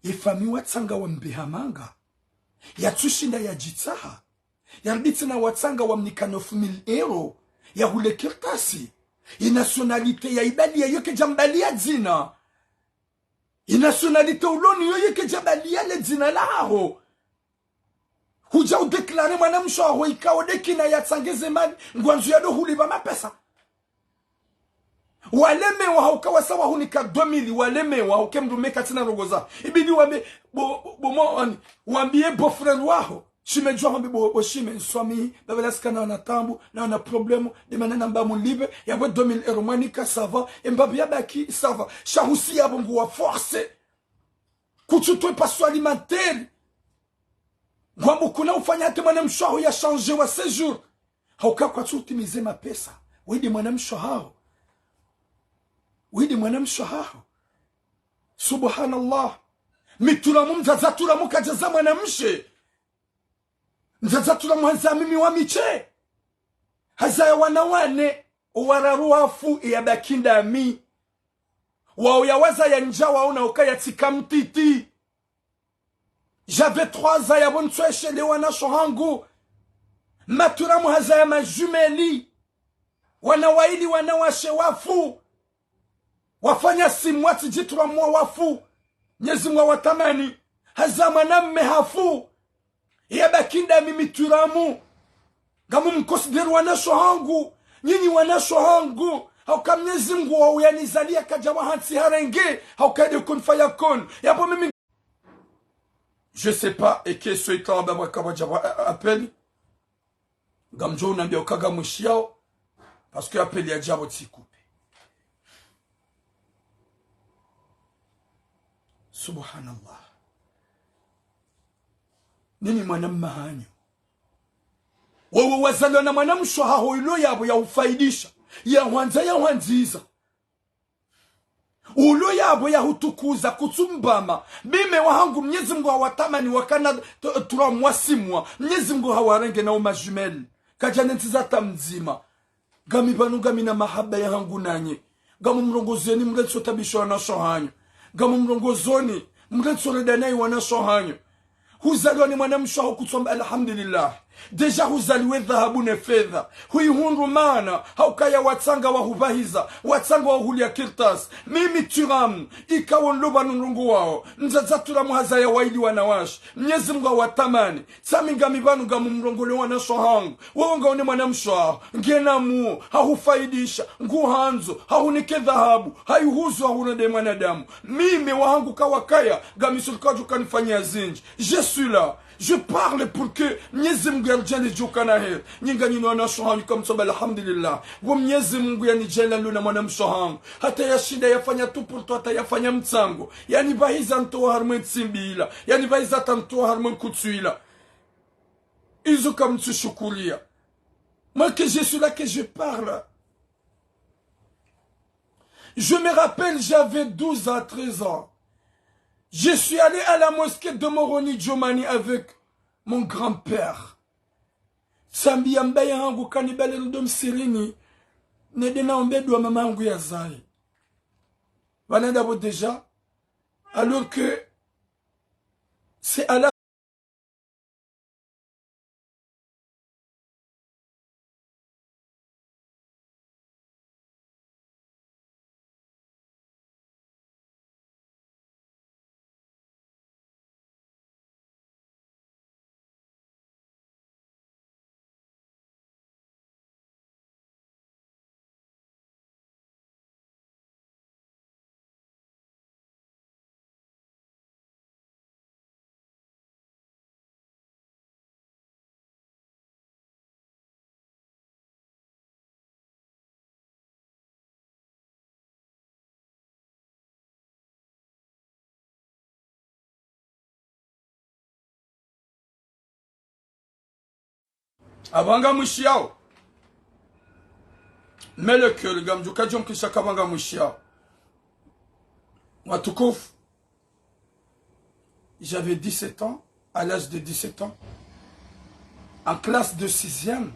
Ye famiyi watsanga wambeha manga. Yatsushinda yadjitsaha. Yarudi tsena watsanga wamnika neuf mille euros. Yahule kartasi. Ye nationalité ya ibalia yo kedja mbalia dzina. Ye nationalité uloni yo ye kedja balia le dzina laho. Hudja udéclaré mwanamshe haho ikao nde kina yatsange ze mali, ngwandzo yado hulipva mapesa. Walemewa hauka wasa wahunika deux mille, walemewa hauke mdrumme katsina ndrongo za. Ibidi wambe, bo, bo, bo, mo, ani, wambiye beau-frère waho. Shime djuwa wambe bo, bo shime, nswamihi, baba lasikana wana tabu, na wana problème, de mana namba mulipve, yapvo deux mille euros mwanika, ça va, e mbapvi yabaki, ça va. Sha husi yapvo nguwa forcé. Kutsutwe passoire alimentaire. Ngwambo kuna ufanya hata mwanamshe haho ya changé wa séjour. Hauka kwatsu utimize mapesa. Wende mwanamshe haho. Wende mwanamshe haho. Subhanallah. Mi Turamu, mdzadze Turamu kadjaza mwanamshe. Mdzadze Turamu hazaya mimi wa mi tsi. Hazaya wana wane. Owararu wafu, yabaki ndami. Wao ya wazaya ndja waona ukaya tsika mtiti. J'avais trois ans yapvo ntsu eshelea wanashe hangu. Ma Turamu hazaya ma jumelles. Wana waili wanawashe wafu. Wafanya six mois tsi djitru mwa wafu. Mnyezi Mngu awatamani. Hazaya mwanamme hafu. Yabaki ndami mi Turamu. Ngamu mconsidéré wanashe hangu. Nyinyi wanashe hangu. Hauka Mnyezi Mngu wawo yanizalia kadja wa hantsi harenge. Hauka nde kun fayakun. Yapvo mimi. Je sais pas, eke soita wamba mwaka wadja wa, a, a, appel. Ngamdjo unambia uka ngamwishiyao, parce que appel yadja pvo tsi coupé. Subhanallah. Nini mwanamme hanyu? Wewe wazalwa na mwanamshe haho ilo yapvo yahufaidisha, yahwandza, yahwandziza. Ulo yapvo yahutukuza kutsumbama. Bime wahangu, Mnyezi Mngu hawatamani wakana t-, trois mois, six mois. Mnyezi Mngu hawarenge na uma jumelles. Kadja nentsiza hata mdzima. Ngami pvanu ngamina mahaba yahangu nanyi. Ngamumrongozeni mrentso tabisho wanasho hanyu. Ngamumrongozoni mrentso reda nayi wanasho hanyu. Huzaliwa ni mwanamshe haho kutsamba alhamdulillah. Déjà huzaliwe dhahabu ne fedha. Huihundru mana, haukaya watsanga wahubahiza, watsanga wahulia kirtas. Mimi Thuram, ikao nlo pvanu nrongowao, mdzadza Thuram hazaya waili wanawashe. Mnyezi Mngu hawatamani. Tsami ngami pvanu ngamumrongole wanasho hangu. Wewe ngaone mwanamshe haho, ngena muo, hahufaidisha, nguhandzo, hahunike dhahabu, haihuzu hahurende mwanadamu. Mimi wahangu kawakaya, ngami sulu kwadjo kanifanyia zindji. Je suis là. Je parle pour que Mnyezi Mngu yaridjaanlie djo kana heri. Nyi nganyinu wanasho hanyu kamtsamba alhamdulillah. Wo Mnyezi Mngu yanidjaanlia luna mwanamshe hangu. Hata yashinda yafanya tout pour tout, hata yafanya mtsango. Yanibahiza ntowa harimwe ntsimbi ila. Yanibahiza hata ntowa harimwe nkutsu ila. Izo kamtsushukuria. Moi que je suis là, que je parle. Je me rappelle, j'avais douze à treize ans. Je suis allé à la mosquée de Moroni Djomani avec mon grand-père. Tsambi ya mbaye hangu kanibale rudo msirini. Nende naombe dua mama hangu yazaye. Pvanu ndapvo déjà. Alors que c'est à la Apvanga mwishiyao. Mele keli ngamdjuka djo mkisha kapvanga mwishiyao. Watukufu. J'avais dix-sept ans, à l'âge de dix-sept ans, en classe de sixième.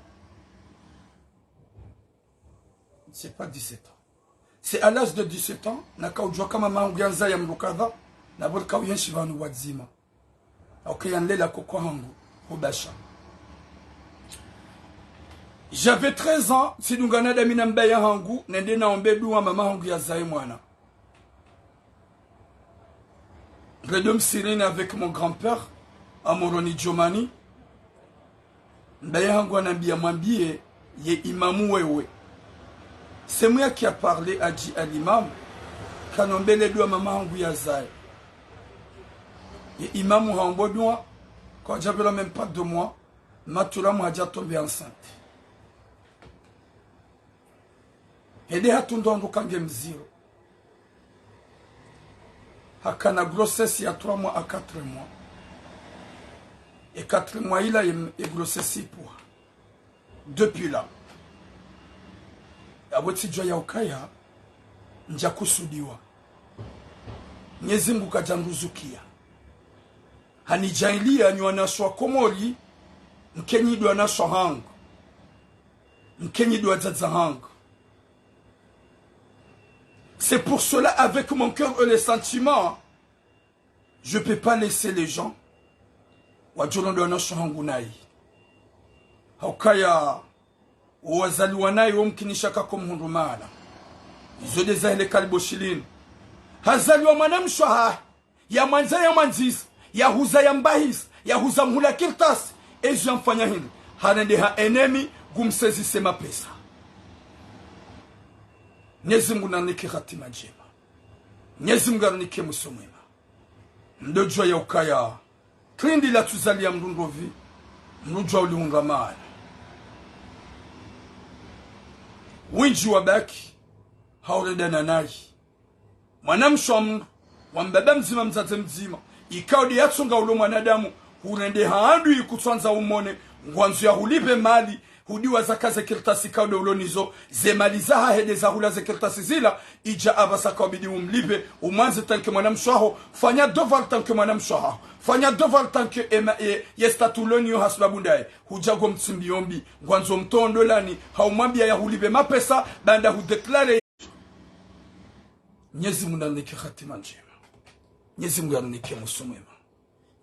C'est pas dix-sept ans. C'est à l'âge de dix-sept ans, nakaudjua ka mama hangu yandzaya mdru kadha, na pvo rikauyenshi pvanu wadzima. Haukaya yanlela koko hangu, hubasha. J'avais treize ans, tsidungana dami na mbaye hangu, nende naombe dua mama hangu yazaye mwana. Nrende msirini avec mon grand-père, à Moroni Djomani. Mbaye hangu hanambia mwambie ye imamu wewe. C'est moi qui a parlé, a dit à l'imam, kanombele dua mama hangu yazaye. Ye imamu haombo dua, kwadjapvira même pas deux mois, ma Thuram hadja tomber enceinte. Hende hatundwa ndru kange mziro. Hakana grossesse ya trois mois à quatre mois. E quatre mois ila ye, ye grossesse ipvuha. Depuis là. Yapvo tsidjua yaukaya, ndja kusudiwa. Mnyezi Mngu kadjanduzukia. Hanidjaanlia nyi wanashe wa Komori, mkenyi ndo wanashe hangu. Mkenyi ndo wadzadze hangu. C'est pour cela, avec mon cœur et les sentiments, je peux pas laisser les gens wadjolonda wanashe hangu nayi. Haukaya, wo wazaliwa nayi wo mkinisha kako mhundru mahala. Izo nde zahele kalibo shilini. Hazaliwa mwanamshe hahe. Yamwandza, yamwandziza, yahuza, yambahisa, yahuza mhula kirtasi, ezo yamfanya hindri, harende ha ennemi, ngumsezise mapesa. Mnyezi Mngu narinike hatima ndjema. Mnyezi Mngu arinike mwiso mwema. Mdodjua yaukaya, trindi latsuzalia mndru ndopvi, mdodjua ulihundra mahala. Windji wabaki, haurendana nayi. Mwanamshe wa mndru, wa mbaba mdzima, mdzadze mdzima, ikao nde yatsonga ulo mwanadamu, hurende ha adui kutswandza umone, Ngwandzo yahulipve mali, hudiwaza ka ze kartasi kaudo ulo nizo, ze mali zahahe nde zahula ze kartasi zila, idja apvasa kaubidi umlipve, umwandze tant que mwanamshe waho, fanya devoir tant que mwanamshe waho, fanya devoir tant que ema, e, ye statut ulo nayo hasibabu ndaye, hudja ngo mtsimbi yombi, ngwandzo mtondolani, haumwambia yahulipve mapesa, baanda hudéclaré. Mnyezi Mungu narinike hatima ndjema. Mnyezi Mungu yarinike mwiso mwema.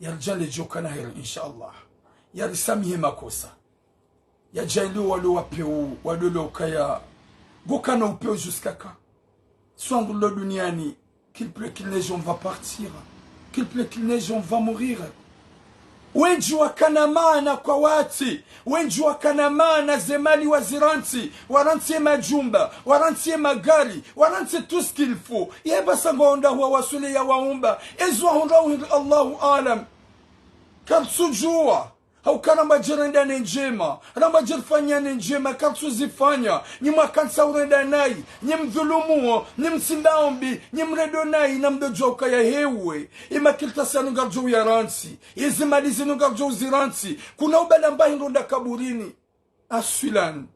Yaridjaanlie djo kana heri, insha Allah. Yarisamihi makosa. Yadjaanlie walo wapeu, walo lo ukaya. Ngo kana upeu jusqu'à quand ? Swangu lo duniani, qu'il pleuve, qu'il neige, on va partir. Qu'il pleuve, qu'il neige, on va mourir. Wendji wakana maana kwa wati, wendji wakana maana ze mali wazirantsi, warantsi ye majumba, warantsi ye magari, warantsi tout ce qu'il faut. Ye basa ngwaonda huwa wasule ya waumba. Ezo wahundra uhindri Allahu alam. Kartsudjua. Hauka ramba djirendane ndjema, ramba djirifanyane ndjema, kartsuzifanya, nyi mwakantsa urenda nayi, nyi mdhulumuo, nyi mtsinda ombi, nyi mrendo nayi, namdodjua ukaya hewe. Ye makartasi yanu ngaridjo uyarantsi, ye ze mali zinu ngaridjo uzirantsi, kuna ubala mbahi ndo nda kaburini. Aswilan.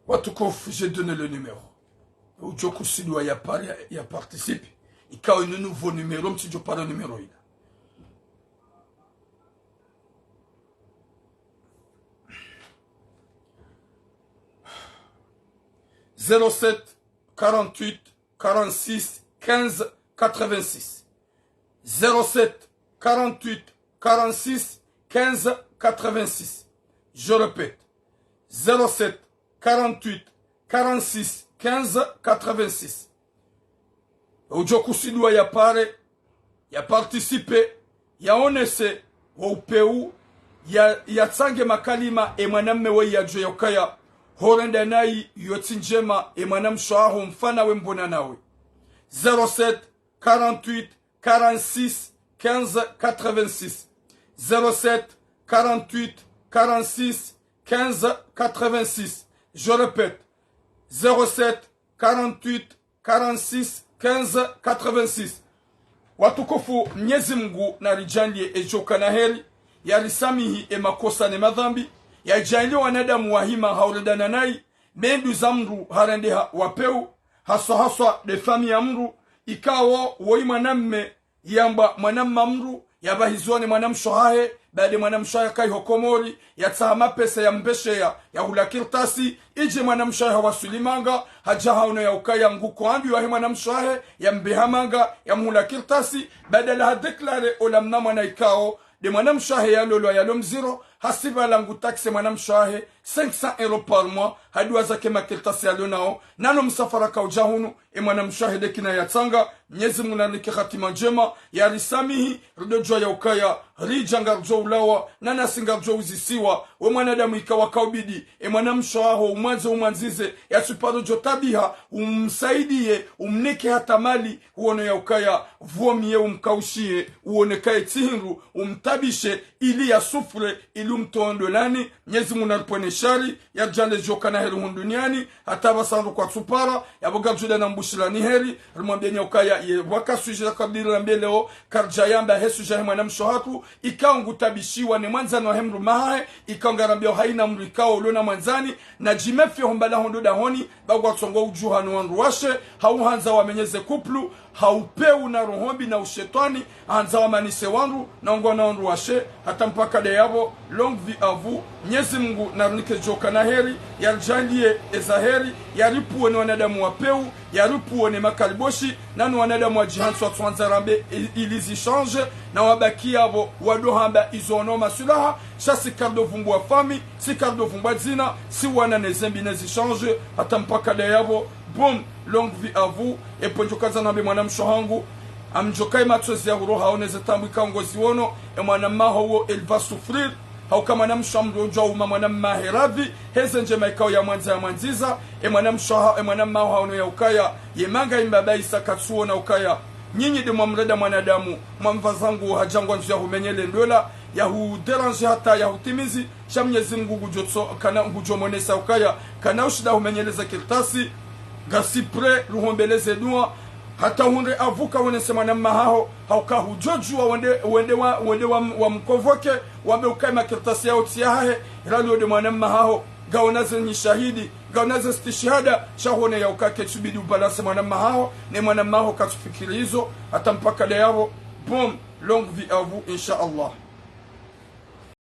Watukufu, j'ai donné le numéro. Udjo kusudiwa ya pare, ya participe. Ikao inu nouveau numéro, mtsidjo para numéro ila. Zéro sept, quarante-huit, quarante-six, quinze, quatre-vingt-six. Zéro sept, quarante-huit, quarante-six, quinze, quatre-vingt-six. Je répète, zéro sept, quarante-huit, quarante-six, quinze, quatre-vingt-six. Udjo kusudiwa ya pare, ya participe, yaonese wo upeu, ya, yatsange makalima e mwanamme we yadjue ya ukaya horenda nayi yo tsi ndjema, e mwanamshe waho mfana we mbona nawe. Zéro sept, quarante-huit, quarante-six, quinze, quatre-vingt-six. Zéro sept, quarante-huit, quarante-six, quinze, quatre-vingt-six. Je répète, zéro sept, quarante-huit, quarante-six, quinze, quatre-vingt-six. Watukufu, Mnyezi Mungu naridjaanlie edjo kana heri, yarisamihi e makosa ne madhambi, yadjaanlie wanadamu wahima haurendana nayi, be nduza mndru harendeha wapeu, haswa haswa nde famiyi ya mndru, ikao woyi mwanamme, yambwa mwanamma mndru, yapvahiziwa ne mwanamshe wahahe, baada mwanamshe wahahe kaiho Komori, yatsaha mapesa yambesheya, yahula kartasi, idje mwanamshe wahahe hawaswili manga, hadja haono ya ukaya nguko ambi wahe mwanamshe wahahe, yambeha manga, yamhula kartasi, badala hadéclaré ola mna mwana ikao, nde mwanamshe wahahe yalolwa yalo mziro, hasibabu ngu taxé mwanamshe wahahe cinq cents euros par mois, haduwaza ke makartasi yalo nao, nano msafara kaudja hunu, e mwanamshe wahahe nde kina yatsanga, Mnyezi Mungu narinike hatima ndjema, yarisamihi, ridodjua ya ukaya, ridja ngaridjo ulawa, nanasi ngaridjo uzisiwa, we mwanadamu ikao kaubidi, e mwanamshe waho, umwandze umwandzize, yasuparo djo tabiha, umsaidiye, umnike hata mali, huono ya ukaya, vaut mieux umkaushiye, uone kaye tsi hindru, umtabishe, ili ya souffre, ili umtowe ndolani, Mnyezi Mungu naripvwene shari, yaridjaanlie djo kana heri hunu duniani, hata pvasa ndo kwatsupara, yapvo ngaridjo enda na mbushirani heri, rimwambieni ya ukaya, ye pvwaka sujet ya kabiri rambe leo, karidja yamba he sujet yahe mwanamshe wahatru, ikao ngu tabishiwa ne mwandzani wahe mndru mahahe, ikao ngarambiao haina mndru ikao ulo na mwandzani, nadjimefie ho mbala ho ndo dahoni, ba ngwatsongo udjuha no wandru washe, hau handza wamenyeze couple, ha upeu na roho mbi na ushetwani, handza wamanise wandru, na ungwa na wandru washe, hata mpaka nde yapvo, longue vie à vous, Mnyezi Mungu narinike djo kana heri, yaridjaanlie eza heri, yaripvuwe ne wanadamu wapeu, yaripvuwe ne makaliboshi, nano wanadamu wadjihantsi watsuhandza rambe i-, ili zi change, na wabaki yapvo, wado hamba izo ono maswilaha, sha si kardo vumbwa famiyi, si kardo vumbwa dzina, si wana ne zembi ne zi change, hata mpaka nde yapvo, bon, longue vie à vous, e pvo ndjo kandza nambe mwanamshe wahangu, amdjo kaye matsozi ya huroha one ze taabu ikao ngo ziono, e mwanamme waho uwo, il va souffrir, hauka mwanamshe wa mndru udjua uma mwanamme wahe radhi, heze ndjema ikao yamwandza yamwandziza, e mwanamshe waho, e mwanamme waho haono ya ukaya, ye manga imbaba isa katsuona ukaya. Nyinyi nde mwamrenda mwanadamu, mwamvaza nguo hadja ngwandzo yahumenyele ndola, yahudérange hata yahutimizi, sha Mnyezi Mungu ngudjo tso-, kana, ngudjo monesa ukaya, kana ushinda humenyeleza kartasi, ngasi prêt, ruhombeleze dua, Hata hundre avuka wonese mwananya haho, hauka hudjodjuwa wende, wende wa, wende wa, wa mkonvoke, wambe ukaye makartasi yawo tsi yahahe, ilhali wonde mwananya haho, ngawona ze nyishahidi, ngawona ze stishihada, sha hwone yauka ketsubidi ubalanse mwananya haho, ne mwananya haho katsufikiri izo, hata mpaka leo yapvo, bon, longue vie à vous, insha Allah.